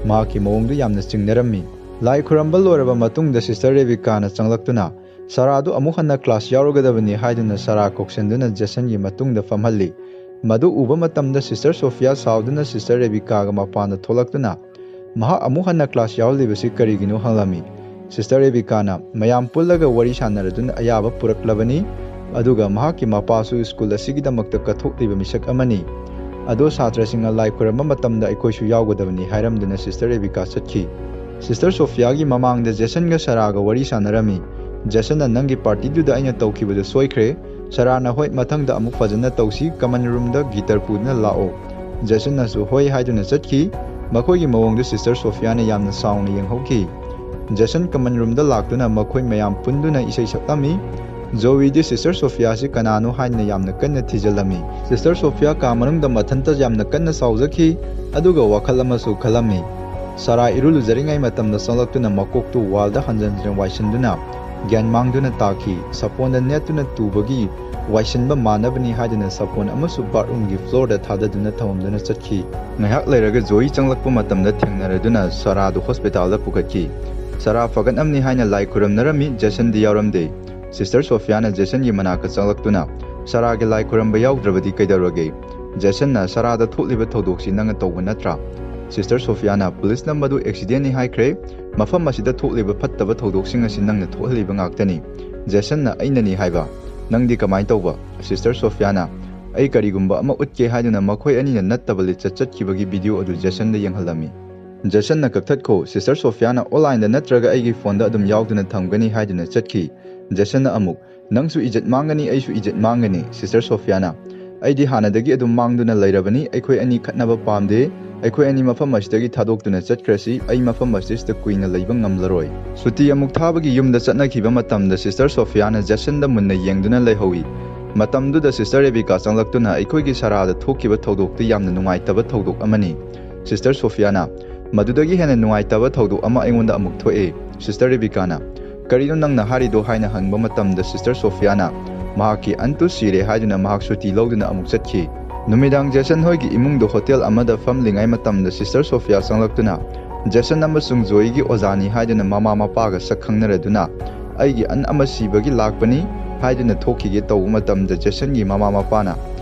ꯃꯍꯥꯛꯀꯤ ꯃꯑꯣꯡꯗꯨ ꯌꯥꯝꯅ ꯆꯤꯡꯅꯔꯝꯃꯤ꯫ ꯂꯥꯏ ꯈꯨꯔꯨꯝꯕ ꯂꯣꯏꯔꯕ ꯃꯇꯨꯡꯗ ꯁꯤꯁꯇꯔ ꯔꯦꯕꯤꯀꯥꯅ ꯆꯪꯂꯛꯇꯨꯅ, "ꯁꯥꯔꯥꯗꯨ ꯑꯃꯨꯛ ꯍꯟꯅ ꯀ꯭ꯂꯥꯁ ꯌꯥꯎꯔꯒꯗꯕꯅꯤ" ꯍꯥꯏꯗꯨꯅ ꯁꯥꯔꯥ ꯀꯧꯁꯤꯟꯗꯨꯅ ꯖꯦꯁꯟꯒꯤ ꯃꯇꯨꯡꯗ ꯐꯝꯍꯜꯂꯤ꯫ ꯃꯗꯨ ꯎꯕ ꯃꯇꯝꯗ ꯁꯤꯁꯇꯔ ꯁꯣꯐꯤꯌꯥ ꯁꯥꯎꯗꯨꯅ ꯁꯤꯁꯇꯔ ꯔꯦꯕꯤꯀꯥꯒ ꯃꯄꯥꯟꯗ ꯊꯣꯛꯂꯛꯇꯨꯅ, "ꯃꯍꯥꯛ ꯑꯃꯨꯛ ꯍꯟꯅ ꯀ꯭ꯂꯥꯁ ꯌꯥꯎꯍꯜꯂꯤꯕꯁꯤ ꯀꯔꯤꯒꯤꯅꯣ?" ꯍꯪꯂꯝꯃꯤ꯫ ꯁꯤꯁꯇꯔ ꯔꯦꯕꯤꯀꯥꯅ ꯃꯌꯥꯝ ꯄꯨꯜꯂꯒ ꯋꯥꯔꯤ ꯁꯥꯟꯅꯔꯗꯨꯅ ꯑꯌꯥꯕ ꯄꯨꯔꯛꯂꯕꯅꯤ, ꯑꯗꯨꯒ ꯃꯍꯥꯛꯀꯤ ꯃꯄꯥꯁꯨ ꯁ꯭ꯀꯨꯜ ꯑꯁꯤꯒꯤꯗꯃꯛꯇ ꯀꯠꯊꯣꯛꯂꯤꯕ ꯃꯤꯁꯛ ꯑꯃꯅꯤ꯫ ꯑꯗꯣ ꯁꯥꯇ꯭ꯔꯁꯤꯡꯅ ꯂꯥꯏ ꯈꯣꯏꯔꯝꯕ ꯃꯇꯝꯗ ꯑꯩꯈꯣꯏꯁꯨ ꯌꯥꯎꯒꯗꯕꯅꯤ ꯍꯥꯏꯔꯝꯗꯨꯅ ꯁꯤꯁꯇꯔ ꯔꯦꯕꯤꯀꯥ ꯆꯠꯈꯤ꯫ ꯁꯤꯁꯇꯔ ꯁꯣꯐꯤꯌꯥꯒꯤ ꯃꯃꯥꯡꯗ ꯖꯦꯁꯟꯒ ꯁꯔꯥꯒ ꯋꯥꯔꯤ ꯁꯥꯟꯅꯔꯝꯃꯤ꯫ ꯖꯦꯁꯟꯅ, "ꯅꯪꯒꯤ ꯄꯥꯔꯇꯤꯗꯨꯗ ꯑꯩꯅ ꯇꯧꯈꯤꯕꯗꯨ ꯁꯣꯏꯈ꯭ꯔꯦ꯫ ꯁꯔꯥꯅ, 'ꯍꯣꯏ, ꯃꯊꯪꯗ ꯑꯃꯨꯛ ꯐꯖꯅ ꯇꯧꯁꯤ, ꯀꯃꯟ ꯔꯨꯝꯗ ꯒꯤꯇꯔ ꯄꯨꯗꯨꯅ ꯂꯥꯛꯑꯣ.'" ꯖꯦꯁꯟꯅꯁꯨ ꯍꯣꯏ ꯍꯥꯏꯗꯨꯅ ꯆꯠꯈꯤ꯫ ꯃꯈꯣꯏꯒꯤ ꯃꯑꯣꯡꯗꯨ ꯁꯤꯁꯇꯔ ꯁꯣꯐꯤꯌꯥꯅ ꯌꯥꯝꯅ ꯁꯥꯎꯅ ꯌꯦꯡꯍꯧꯈꯤ꯫ ꯖꯦꯁꯟ ꯀꯃꯟ ꯔꯨꯝꯗ ꯂꯥꯛꯇꯨꯅ ꯃꯈꯣꯏ ꯃꯌꯥꯝ ꯄꯨꯟꯗꯨꯅ ꯏꯁꯩ ꯁꯛꯂꯝꯃꯤ꯫ ꯖꯣꯋꯤꯗꯤ ꯁꯤꯁꯇꯔ ꯁꯣꯐꯤꯌꯥꯁꯤ ꯀꯅꯥꯅꯣ ꯍꯥꯏꯅ ꯌꯥꯝꯅ ꯀꯟꯅ ꯊꯤꯖꯤꯜꯂꯝꯃꯤ꯫ ꯁꯤꯁꯇꯔ ꯁꯣꯐꯤꯌꯥ ꯀꯥ ꯃꯅꯨꯡꯗ ꯃꯊꯟꯇ ꯌꯥꯝꯅ ꯀꯟꯅ ꯁꯥꯎꯖꯈꯤ, ꯑꯗꯨꯒ ꯋꯥꯈꯜ ꯑꯃꯁꯨ ꯈꯜꯂꯝꯃꯤ꯫ ꯁꯔꯥ ꯏꯔꯨ ꯂꯨꯖꯔꯤꯉꯩ ꯃꯇꯝꯗ ꯆꯪꯂꯛꯇꯨꯅ ꯃꯀꯣꯛꯇꯨ ꯋꯥꯜꯗ ꯍꯟꯖꯤꯟ ꯍꯟꯖꯤꯟ ꯋꯥꯏꯁꯤꯟꯗꯨꯅ ꯒ꯭ꯌꯥꯟ ꯃꯥꯡꯗꯨꯅ ꯇꯥꯈꯤ꯫ ꯁꯥꯄꯣꯟꯗ ꯅꯦꯠꯇꯨꯅ ꯇꯨꯕꯒꯤ ꯋꯥꯏꯁꯤꯟꯕ ꯃꯥꯟꯅꯕꯅꯤ ꯍꯥꯏꯗꯨꯅ ꯁꯥꯄꯣꯟ ꯑꯃꯁꯨ ꯕꯥꯠꯔꯨꯝꯒꯤ ꯐ꯭ꯂꯣꯔꯗ ꯊꯥꯗꯗꯨꯅ ꯊꯝꯃꯝꯗꯨꯅ ꯆꯠꯈꯤ꯫ ꯉꯥꯏꯍꯥꯛ ꯂꯩꯔꯒ ꯖꯣꯏ ꯆꯪꯂꯛꯄ ꯃꯇꯝꯗ ꯊꯦꯡꯅꯔꯗꯨꯅ ꯁꯔꯥꯗꯨ ꯍꯣꯁꯄꯤꯇꯥꯜꯗ ꯄꯨꯈꯠꯈꯤ꯫ ꯁꯔꯥ ꯐꯒꯠꯂꯝꯅꯤ ꯍꯥꯏꯅ ꯂꯥꯏ ꯈꯨꯔꯝꯅꯔꯝꯃꯤ, ꯖꯦꯁꯟꯗꯤ ꯌꯥꯎꯔꯝꯗꯦ꯫ ꯁꯤꯁꯇꯔ ꯁꯣꯐꯤꯌꯥꯅ ꯖꯦꯁꯟꯒꯤ ꯃꯅꯥꯛꯇ ꯆꯪꯂꯛꯇꯨꯅ, "ꯁꯔꯥꯒꯤ ꯂꯥꯏ ꯈꯨꯔꯝꯕ ꯌꯥꯎꯗ꯭ꯔꯕꯗꯤ ꯀꯩꯗꯧꯔꯒꯦ? ꯖꯦꯁꯟꯅ, ꯁꯔꯥꯗ ꯊꯣꯛꯂꯤꯕ ꯊꯧꯗꯣꯛꯁꯤ ꯅꯪꯅ ꯇꯧꯕ ꯅꯠꯇ꯭ꯔꯥ?" ꯁꯤꯁꯇꯔ ꯁꯣꯐꯤꯌꯥꯅ, "ꯄꯨꯂꯤꯁꯅ ꯃꯗꯨ ꯑꯦꯛꯁꯤꯗꯦꯟꯅꯤ ꯍꯥꯏꯈ꯭ꯔꯦ꯫ ꯃꯐꯝ ꯑꯁꯤꯗ ꯊꯣꯛꯂꯤꯕ ꯐꯠꯇꯕ ꯊꯧꯗꯣꯛꯁꯤꯡ ꯑꯁꯤ ꯅꯪꯅ ꯊꯣꯛꯍꯜꯂꯤꯕ ꯉꯥꯛꯇꯅꯤ꯫" ꯖꯦꯁꯟꯅ, "ꯑꯩꯅꯅꯤ ꯍꯥꯏꯕ? ꯅꯪꯗꯤ ꯀꯃꯥꯏꯅ ꯇꯧꯕ?" ꯁꯤꯁꯇꯔ ꯁꯣꯐꯤꯌꯥꯅ, "ꯑꯩ ꯀꯔꯤꯒꯨꯝꯕ ꯑꯃ ꯎꯠꯀꯦ" ꯍꯥꯏꯗꯨꯅ ꯃꯈꯣꯏ ꯑꯅꯤꯅ ꯅꯠꯇꯕ ꯂꯤꯆꯠ ꯆꯠꯈꯤꯕꯒꯤ ꯚꯤꯗꯤꯑꯣ ꯑꯗꯨ ꯖꯦꯁꯟꯗ ꯌꯦꯡꯍꯜꯂꯝꯃꯤ꯫ ꯖꯦꯁꯟꯅ, "ꯀꯛꯊꯠꯈꯣ꯫" ꯁꯤꯁꯇꯔ ꯁꯣꯐꯤꯌꯥꯅ, "ꯑꯣꯟꯂꯥꯏꯟꯗ ꯅꯠꯇ꯭ꯔꯒ ꯑꯩꯒꯤ ꯐꯣꯟꯗ ꯑꯗꯨꯝ ꯌꯥꯎꯗꯨꯅ ꯊꯝꯒꯅꯤ" ꯍꯥꯏꯗꯨꯅ ꯆꯠꯈꯤ꯫ ꯖꯦꯁꯟꯅ ꯑꯃꯨꯛ, "ꯅꯪꯁꯨ ꯏꯖꯠ ꯃꯥꯡꯒꯅꯤ, ꯑꯩꯁꯨ ꯏꯖꯠ ꯃꯥꯡꯒꯅꯤ꯫" ꯁꯤꯁꯇꯔ ꯁꯣꯐꯤꯌꯥꯅ, "ꯑꯩꯗꯤ ꯍꯥꯟꯅꯗꯒꯤ ꯑꯗꯨꯝ ꯃꯥꯡꯗꯨꯅ ꯂꯩꯔꯕꯅꯤ꯫ ꯑꯩꯈꯣꯏ ꯑꯅꯤ ꯈꯠꯅꯕ ꯄꯥꯝꯗꯦ꯫ ꯑꯩꯈꯣꯏ ꯑꯅꯤ ꯃꯐꯝ ꯑꯁꯤꯗꯒꯤ ꯊꯥꯗꯣꯛꯇꯨꯅ ꯆꯠꯈ꯭ꯔꯁꯤ꯫ ꯑꯩ ꯃꯐꯝ ꯑꯁꯤꯗ ꯀꯨꯏꯅ ꯂꯩꯕ ꯉꯝꯂꯔꯣꯏ꯫" ꯁꯨꯇꯤ ꯑꯃꯨꯛ ꯊꯥꯕꯒꯤ ꯌꯨꯝꯗ ꯆꯠꯅꯈꯤꯕ ꯃꯇꯝꯗ ꯁꯤꯁꯇꯔ ꯁꯣꯐꯤꯌꯥꯅ ꯖꯦꯁꯟꯗ ꯃꯨꯟꯅ ꯌꯦꯡꯗꯨꯅ ꯂꯩꯍꯧꯏ꯫ ꯃꯇꯝꯗꯨꯗ ꯁꯤꯁꯇꯔ ꯔꯦꯕꯤꯀꯥ ꯆꯪꯂꯛꯇꯨꯅ, "ꯑꯩꯈꯣꯏꯒꯤ ꯁꯔꯥꯗ ꯊꯣꯛꯈꯤꯕ ꯊꯧꯗꯣꯛꯇꯨ ꯌꯥꯝꯅ ꯅꯨꯡꯉꯥꯏꯇꯕ ꯊꯧꯗꯣꯛ ꯑꯃꯅꯤ꯫" ꯁꯤꯁꯇꯔ ꯁꯣꯐꯤꯌꯥꯅ, "ꯃꯗꯨꯗꯒꯤ ꯍꯦꯟꯅ ꯅꯨꯡꯉꯥꯏꯇꯕ ꯊꯧꯗꯣꯛ ꯑꯃ ꯑꯩꯉꯣꯟꯗ ꯑꯃꯨꯛ ꯊꯣꯛꯑꯦ꯫" ꯁꯤꯁꯇꯔ ꯔꯦꯕꯤꯀꯥꯅ, "ꯀꯔꯤꯅꯣ ꯅꯪꯅ ꯍꯥꯏꯔꯤꯗꯣ?" ꯍꯥꯏꯅ ꯍꯪꯕ ꯃꯇꯝꯗ ꯁꯤꯁꯇꯔ ꯁꯣꯐꯤꯌꯥꯅ, "ꯃꯍꯥꯛꯀꯤ ꯑꯟꯇꯨ ꯁꯤꯔꯦ" ꯍꯥꯏꯗꯨꯅ ꯃꯍꯥꯛ ꯁꯨꯇꯤ ꯂꯧꯗꯨꯅ ꯑꯃꯨꯛ ꯆꯠꯈꯤ꯫ ꯅꯨꯃꯤꯗꯥꯡ ꯖꯦꯁꯟ ꯍꯣꯏꯒꯤ ꯏꯃꯨꯡꯗ ꯍꯣꯇꯦꯜ ꯑꯃꯗ ꯐꯝꯂꯤꯉꯩ ꯃꯇꯝꯗ ꯁꯤꯁꯇꯔ ꯁꯣꯐꯤꯌꯥ ꯆꯪꯂꯛꯇꯨꯅ, "ꯖꯦꯁꯟ ꯑꯃꯁꯨꯡ ꯖꯣꯏꯒꯤ ꯑꯣꯖꯥꯅꯤ" ꯍꯥꯏꯗꯨꯅ ꯃꯃꯥ ꯃꯄꯥꯒ ꯁꯛ ꯈꯪꯅꯔꯗꯨꯅ, "ꯑꯩꯒꯤ ꯑꯟ ꯑꯃ ꯁꯤꯕꯒꯤ ꯂꯥꯛꯄꯅꯤ" ꯍꯥꯏꯗꯨꯅ ꯊꯣꯛꯈꯤꯒꯦ ꯇꯧꯕ ꯃꯇꯝꯗ ꯖꯦꯁꯟꯒꯤ ꯃꯃꯥ ꯃꯄꯥꯅ,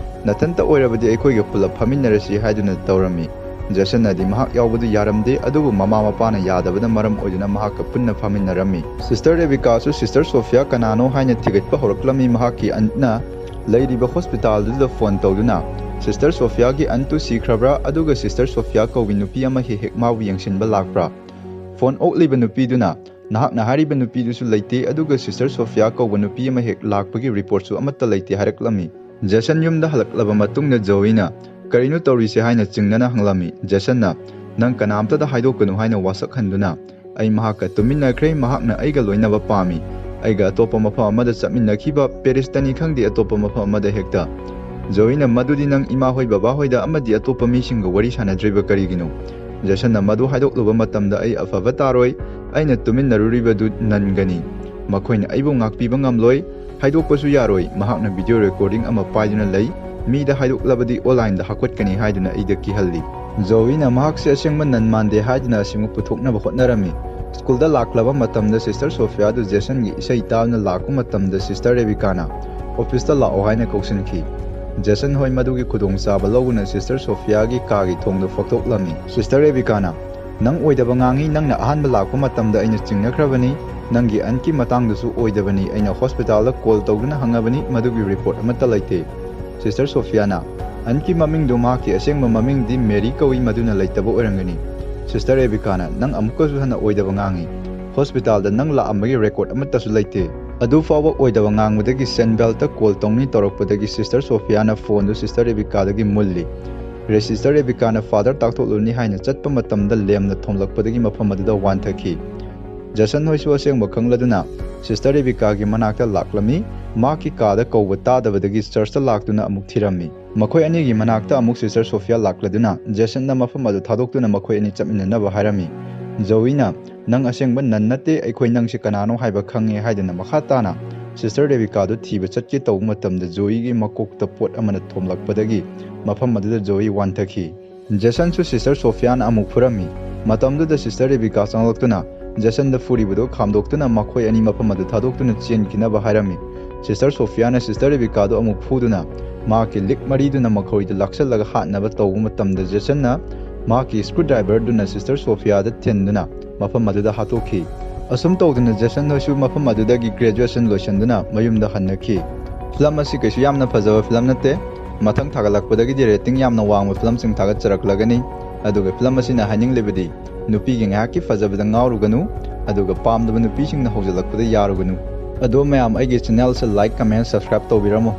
"ꯅꯊꯟꯇ ꯑꯣꯏꯔꯕꯗꯤ ꯑꯩꯈꯣꯏꯒ ꯄꯨꯂꯞ ꯐꯝꯃꯤꯟꯅꯔꯁꯤ" ꯍꯥꯏꯗꯨꯅ ꯇꯧꯔꯝꯃꯤ꯫ ꯖꯦꯁꯟꯅꯗꯤ ꯃꯍꯥꯛ ꯌꯥꯎꯕꯗꯨ ꯌꯥꯔꯝꯗꯦ, ꯑꯗꯨꯕꯨ ꯃꯃꯥ ꯃꯄꯥꯅ ꯌꯥꯗꯕꯅ ꯃꯔꯝ ꯑꯣꯏꯗꯨꯅ ꯃꯍꯥꯛꯀ ꯄꯨꯟꯅ ꯐꯝꯃꯤꯟꯅꯔꯝꯃꯤ꯫ ꯁꯤꯁꯇꯔ ꯔꯦꯕꯤꯀꯥꯁꯨ ꯁꯤꯁꯇꯔ ꯁꯣꯐꯤꯌꯥ ꯀꯅꯥꯅꯣ ꯍꯥꯏꯅ ꯊꯤꯒꯠꯄ ꯍꯧꯔꯛꯂꯝꯃꯤ꯫ ꯃꯍꯥꯛꯀꯤ ꯑꯟꯇꯅ ꯂꯩꯔꯤꯕ ꯍꯣꯁꯄꯤꯇꯥꯜꯗꯨꯗ ꯐꯣꯟ ꯇꯧꯗꯨꯅ, "ꯁꯤꯁꯇꯔ ꯁꯣꯐꯤꯌꯥꯒꯤ ꯑꯟꯇꯨ ꯁꯤꯈ꯭ꯔꯕ꯭ꯔꯥ? ꯑꯗꯨꯒ ꯁꯤꯁꯇꯔ ꯁꯣꯐꯤꯌꯥ ꯀꯧꯕꯤ ꯅꯨꯄꯤ ꯑꯃ ꯍꯦꯛ ꯍꯦꯛ ꯃꯥꯕꯨ ꯌꯦꯡꯁꯤꯟꯕ ꯂꯥꯛꯄ꯭ꯔꯥ?" ꯐꯣꯟ ꯑꯣꯛꯂꯤꯕ ꯅꯨꯄꯤꯗꯨꯅ, "ꯅꯍꯥꯛꯅ ꯍꯥꯏꯔꯤꯕ ꯅꯨꯄꯤꯗꯨꯁꯨ ꯂꯩꯇꯦ, ꯑꯗꯨꯒ ꯁꯤꯁꯇꯔ ꯁꯣꯐꯤꯌꯥ ꯀꯧꯕ ꯅꯨꯄꯤ ꯑꯃ ꯍꯦꯛ ꯂꯥꯛꯄꯒꯤ ꯔꯤꯄꯣꯔꯠꯁꯨ ꯑꯃꯠꯇ ꯂꯩꯇꯦ" ꯍꯥꯏꯔꯛꯂꯝꯃꯤ꯫ ꯖꯦꯁꯟ ꯌꯨꯝꯗ ꯍꯜꯂꯛꯂꯕ ꯃꯇꯨꯡꯗ ꯖꯣꯋꯤꯅ, "ꯀꯔꯤꯅꯣ ꯇꯧꯔꯤꯁꯦ?" ꯍꯥꯏꯅ ꯆꯤꯡꯅꯅ ꯍꯪꯂꯝꯃꯤ꯫ ꯖꯦꯁꯟꯅ, "ꯅꯪ ꯀꯅꯥꯝꯇꯗ ꯍꯥꯏꯗꯣꯛꯀꯅꯨ" ꯍꯥꯏꯅ ꯋꯥꯁꯛꯍꯟꯗꯨꯅ, "ꯑꯩ ꯃꯍꯥꯛꯀ ꯇꯨꯃꯤꯟꯅꯈ꯭ꯔꯦ, ꯃꯍꯥꯛꯅ ꯑꯩꯒ ꯂꯣꯏꯅꯕ ꯄꯥꯝꯃꯤ꯫ ꯑꯩꯒ ꯑꯇꯣꯞꯄ ꯃꯐꯝ ꯑꯃꯗ ꯆꯠꯃꯤꯟꯅꯈꯤꯕ, ꯄꯦꯔꯤꯁꯇꯅꯤ ꯈꯪꯗꯦ, ꯑꯇꯣꯞꯄ ꯃꯐꯝ ꯑꯃꯗ ꯍꯦꯛꯇ"꯫ ꯖꯣꯋꯤꯅ, "ꯃꯗꯨꯗꯤ ꯅꯪ ꯏꯃꯥ ꯍꯣꯏ, ꯕꯕꯥ ꯍꯣꯏꯗ ꯑꯃꯗꯤ ꯑꯇꯣꯞꯄ ꯃꯤꯁꯤꯡꯒ ꯋꯥꯔꯤ ꯁꯥꯟꯅꯗ꯭ꯔꯤꯕ ꯀꯔꯤꯒꯤꯅꯣ?" ꯖꯦꯁꯟꯅ, "ꯃꯗꯨ ꯍꯥꯏꯗꯣꯛꯂꯨꯕ ꯃꯇꯝꯗ ꯑꯩ ꯑꯐꯕ ꯇꯥꯔꯣꯏ꯫ ꯑꯩꯅ ꯇꯨꯃꯤꯟꯅꯔꯨꯔꯤꯕꯗꯨ ꯅꯟꯒꯅꯤ꯫ ꯃꯈꯣꯏꯅ ꯑꯩꯕꯨ ꯉꯥꯛꯄꯤꯕ ꯉꯝꯂꯣꯏ꯫ ꯍꯥꯏꯗꯣꯛꯄꯁꯨ ꯌꯥꯔꯣꯏ꯫ ꯃꯍꯥꯛꯅ ꯚꯤꯗꯤꯑꯣ ꯔꯦꯀꯣꯔꯗꯤꯡ ꯑꯃ ꯄꯥꯏꯗꯨꯅ ꯂꯩ꯫ ꯃꯤꯗ ꯍꯥꯏꯗꯣꯛꯂꯕꯗꯤ ꯑꯣꯟꯂꯥꯏꯟꯗ ꯍꯥꯠꯀꯠꯀꯅꯤ ꯍꯥꯏꯗꯨꯅ ꯑꯩꯗ ꯀꯤꯍꯜꯂꯤ"꯫ ꯖꯣꯋꯤꯅ ꯃꯍꯥꯛꯁꯦ ꯑꯁꯦꯡꯕ ꯅꯟ ꯃꯥꯟꯗꯦ ꯍꯥꯏꯗꯨꯅ ꯑꯁꯤꯃꯨꯛ ꯄꯨꯊꯣꯛꯅꯕ ꯍꯣꯠꯅꯔꯝꯃꯤ꯫ ꯁ꯭ꯀꯨꯜꯗ ꯂꯥꯛꯂꯕ ꯃꯇꯝꯗ ꯁꯤꯁꯇꯔ ꯁꯣꯐꯤꯌꯥꯗꯨ ꯖꯦꯁꯟꯒꯤ ꯏꯁꯩ ꯇꯥꯗꯨꯅ ꯂꯥꯛꯄ ꯃꯇꯝꯗ ꯁꯤꯁꯇꯔ ꯔꯦꯕꯤꯀꯥꯅ, "ꯑꯣꯐꯤꯁꯇ ꯂꯥꯛꯑꯣ" ꯍꯥꯏꯅ ꯀꯧꯁꯤꯟꯈꯤ꯫ ꯖꯦꯁꯟ ꯍꯣꯏ ꯃꯗꯨꯒꯤ ꯈꯨꯗꯣꯡꯆꯥꯕ ꯂꯧꯗꯨꯅ ꯁꯤꯁꯇꯔ ꯁꯣꯐꯤꯌꯥꯒꯤ ꯀꯥꯒꯤ ꯊꯣꯡꯗꯨ ꯐꯥꯛꯇꯣꯛꯂꯝꯃꯤ꯫ ꯁꯤꯁꯇꯔ ꯔꯦꯕꯤꯀꯥꯅ, "ꯅꯪ ꯑꯣꯏꯗꯕ ꯉꯥꯡꯉꯤ, ꯅꯪꯅ ꯑꯍꯥꯟꯕ ꯂꯥꯛꯄ ꯃꯇꯝꯗ ꯑꯩꯅ ꯆꯤꯡꯅꯈ꯭ꯔꯕꯅꯤ, ꯅꯪꯒꯤ ꯑꯟꯀꯤ ꯃꯇꯥꯡꯗꯨꯁꯨ ꯑꯣꯏꯗꯕꯅꯤ, ꯑꯩꯅ ꯍꯣꯁꯄꯤꯇꯥꯜꯗ ꯀꯣꯜ ꯇꯧꯗꯨꯅ ꯍꯪꯉꯕꯅꯤ, ꯃꯗꯨꯒꯤ ꯔꯤꯄꯣꯔꯠ ꯑꯃꯠꯇ ꯂꯩꯇꯦ"꯫ ꯁꯤꯁꯇꯔ ꯁꯣꯐꯤꯌꯥꯅ, "ꯑꯟꯀꯤ ꯃꯃꯤꯡꯗꯨ ꯃꯍꯥꯛꯀꯤ ꯑꯁꯦꯡꯕ ꯃꯃꯤꯡꯗꯤ ꯃꯦꯔꯤ ꯀꯧꯏ, ꯃꯗꯨꯅ ꯂꯩꯇꯕ ꯑꯣꯏꯔꯝꯒꯅꯤ"꯫ ꯁꯤꯁꯇꯔ ꯔꯦꯕꯤꯀꯥꯅ, "ꯅꯪ ꯑꯃꯨꯛꯀꯁꯨ ꯍꯟꯅ ꯑꯣꯏꯗꯕ ꯉꯥꯡꯉꯤ꯫ ꯍꯣꯁꯄꯤꯇꯥꯜꯗ ꯅꯪ ꯂꯥꯛꯑꯝꯕꯒꯤ ꯔꯦꯀꯣꯔꯠ ꯑꯃꯠꯇꯁꯨ ꯂꯩꯇꯦ"꯫ ꯑꯗꯨ ꯐꯥꯎꯕ ꯑꯣꯏꯗꯕ ꯉꯥꯡꯕꯗꯒꯤ ꯁꯦꯟꯕꯦꯜꯇ ꯀꯣꯜ ꯇꯧꯅꯤ ꯇꯧꯔꯛꯄꯗꯒꯤ ꯁꯤꯁꯇꯔ ꯁꯣꯐꯤꯌꯥꯅ ꯐꯣꯟꯗꯨ ꯁꯤꯁꯇꯔ ꯔꯦꯕꯤꯀꯥꯗꯒꯤ ꯃꯨꯜꯂꯤ꯫ ꯔꯦ-, ꯁꯤꯁꯇꯔ ꯔꯦꯕꯤꯀꯥꯅ ꯐꯥꯗꯔ ꯇꯥꯛꯊꯣꯛꯂꯨꯅꯤ ꯍꯥꯏꯅ ꯆꯠꯄ ꯃꯇꯝꯗ ꯂꯦꯝꯅ ꯊꯣꯝꯂꯛꯄꯗꯒꯤ ꯃꯐꯝ ꯑꯗꯨꯗ ꯋꯥꯟꯊꯈꯤ꯫ ꯖꯦꯁꯟ ꯍꯣꯏꯁꯨ ꯑꯁꯦꯡꯕ ꯈꯪꯂꯗꯨꯅ ꯁꯤꯁꯇꯔ ꯔꯦꯕꯤꯀꯥꯒꯤ ꯃꯅꯥꯛꯇ ꯂꯥꯛꯂꯝꯃꯤ꯫ ꯃꯍꯥꯛꯀꯤ ꯀꯥꯗ ꯀꯧꯕ ꯇꯥꯗꯕꯗꯒꯤ ꯆꯔꯆꯇ ꯂꯥꯛꯇꯨꯅ ꯑꯃꯨꯛ ꯊꯤꯔꯝꯃꯤ꯫ ꯃꯈꯣꯏ ꯑꯅꯤꯒꯤ ꯃꯅꯥꯛꯇ ꯑꯃꯨꯛ ꯁꯤꯁꯇꯔ ꯁꯣꯐꯤꯌꯥ ꯂꯥꯛꯂꯗꯨꯅ ꯖꯦꯁꯟꯗ ꯃꯐꯝ ꯑꯗꯨ ꯊꯥꯗꯣꯛꯇꯨꯅ ꯃꯈꯣꯏ ꯑꯅꯤ ꯆꯠꯃꯤꯟꯅꯅꯕ ꯍꯥꯏꯔꯝꯃꯤ꯫ ꯖꯣꯋꯤꯅ, "ꯅꯪ ꯑꯁꯦꯡꯕ ꯅꯟ ꯅꯠꯇꯦ, ꯑꯩꯈꯣꯏ ꯅꯪꯁꯤ ꯀꯅꯥꯅꯣ ꯍꯥꯏꯕ ꯈꯪꯉꯦ" ꯍꯥꯏꯗꯨꯅ ꯃꯈꯥ ꯇꯥꯅ ꯁꯤꯁꯇꯔ ꯔꯦꯕꯤꯀꯥꯗꯨ ꯊꯤꯕ ꯆꯠꯀꯦ ꯇꯧꯕ ꯃꯇꯝꯗ ꯖꯣꯋꯤꯒꯤ ꯃꯀꯣꯛꯇ ꯄꯣꯠ ꯑꯃꯅ ꯊꯣꯝꯂꯛꯄꯗꯒꯤ ꯃꯐꯝ ꯑꯗꯨꯗ ꯖꯣꯋꯤ ꯋꯥꯟꯊꯈꯤ꯫ ꯖꯦꯁꯟꯁꯨ ꯁꯤꯁꯇꯔ ꯁꯣꯐꯤꯌꯥꯅ ꯑꯃꯨꯛ ꯐꯨꯔꯝꯃꯤ꯫ ꯃꯇꯝꯗꯨꯗ ꯁꯤꯁꯇꯔ ꯔꯦꯕꯤꯀꯥ ꯆꯪꯂꯛꯇꯨꯅ ꯖꯦꯁꯟꯗ ꯐꯨꯔꯤꯕꯗꯨ ꯈꯥꯝꯗꯣꯛꯇꯨꯅ ꯃꯈꯣꯏ ꯑꯅꯤ ꯃꯐꯝ ꯑꯗꯨ ꯊꯥꯗꯣꯛꯇꯨꯅ ꯆꯦꯟꯈꯤꯅꯕ ꯍꯥꯏꯔꯝꯃꯤ꯫ ꯁꯤꯁꯇꯔ ꯁꯣꯐꯤꯌꯥꯅ ꯁꯤꯁꯇꯔ ꯔꯦꯕꯤꯀꯥꯗꯨ ꯑꯃꯨꯛ ꯐꯨꯗꯨꯅ ꯃꯍꯥꯛꯀꯤ ꯂꯤꯛ ꯃꯔꯤꯗꯨꯅ ꯃꯈꯣꯏꯗ ꯂꯥꯛꯁꯜꯂꯒ ꯍꯥꯠꯅꯕ ꯇꯧꯕ ꯃꯇꯝꯗ ꯖꯦꯁꯟꯅ ꯃꯍꯥꯛꯀꯤ ꯁ꯭ꯀ꯭ꯔꯨ ꯗ꯭ꯔꯥꯏꯚꯔꯗꯨꯅ ꯁꯤꯁꯇꯔ ꯁꯣꯐꯤꯌꯥꯗ ꯊꯤꯟꯗꯨꯅ ꯃꯐꯝ ꯑꯗꯨꯗ ꯍꯥꯠꯇꯣꯛꯈꯤ꯫ ꯑꯁꯨꯝ ꯇꯧꯗꯨꯅ ꯖꯦꯁꯟ ꯍꯣꯏꯁꯨ ꯃꯐꯝ ꯑꯗꯨꯗꯒꯤ ꯒ꯭ꯔꯦꯖꯨꯑꯦꯁꯟ ꯂꯣꯏꯁꯤꯟꯗꯨꯅ ꯃꯌꯨꯝꯗ ꯍꯟꯅꯈꯤ꯫ ꯐꯤꯂꯝ ꯑꯁꯤ ꯀꯩꯁꯨ ꯌꯥꯝꯅ ꯐꯖꯕ ꯐꯤꯂꯝ ꯅꯠꯇꯦ꯫ ꯃꯊꯪ ꯊꯥꯒꯠꯂꯛꯄꯗꯒꯤꯗꯤ ꯔꯦꯇꯤꯡ ꯌꯥꯝꯅ ꯋꯥꯡꯕ ꯐꯤꯂꯝꯁꯤꯡ ꯊꯥꯒꯠꯆꯔꯛꯂꯒꯅꯤ꯫ ꯑꯗꯨꯒ ꯐꯤꯂꯝ ꯑꯁꯤꯅ ꯍꯥꯏꯅꯤꯡꯂꯤꯕꯗꯤ ꯅꯨꯄꯤꯒꯤ ꯉꯥꯏꯍꯥꯛꯀꯤ ꯐꯖꯕꯗ ꯉꯥꯎꯔꯨꯒꯅꯨ, ꯑꯗꯨꯒ ꯄꯥꯝꯗꯕ ꯅꯨꯄꯤꯁꯤꯡꯅ ꯍꯧꯖꯤꯜꯂꯛꯄꯗ ꯌꯥꯔꯨꯒꯅꯨ꯫ ꯑꯗꯣ ꯃꯌꯥꯝ ꯑꯩꯒꯤ ꯆꯦꯅꯦꯜꯁꯦ ꯂꯥꯏꯛ, ꯀꯃꯦꯟ, ꯁꯕꯁꯀ꯭ꯔꯥꯏꯕ ꯇꯧꯕꯤꯔꯝꯃꯣ꯫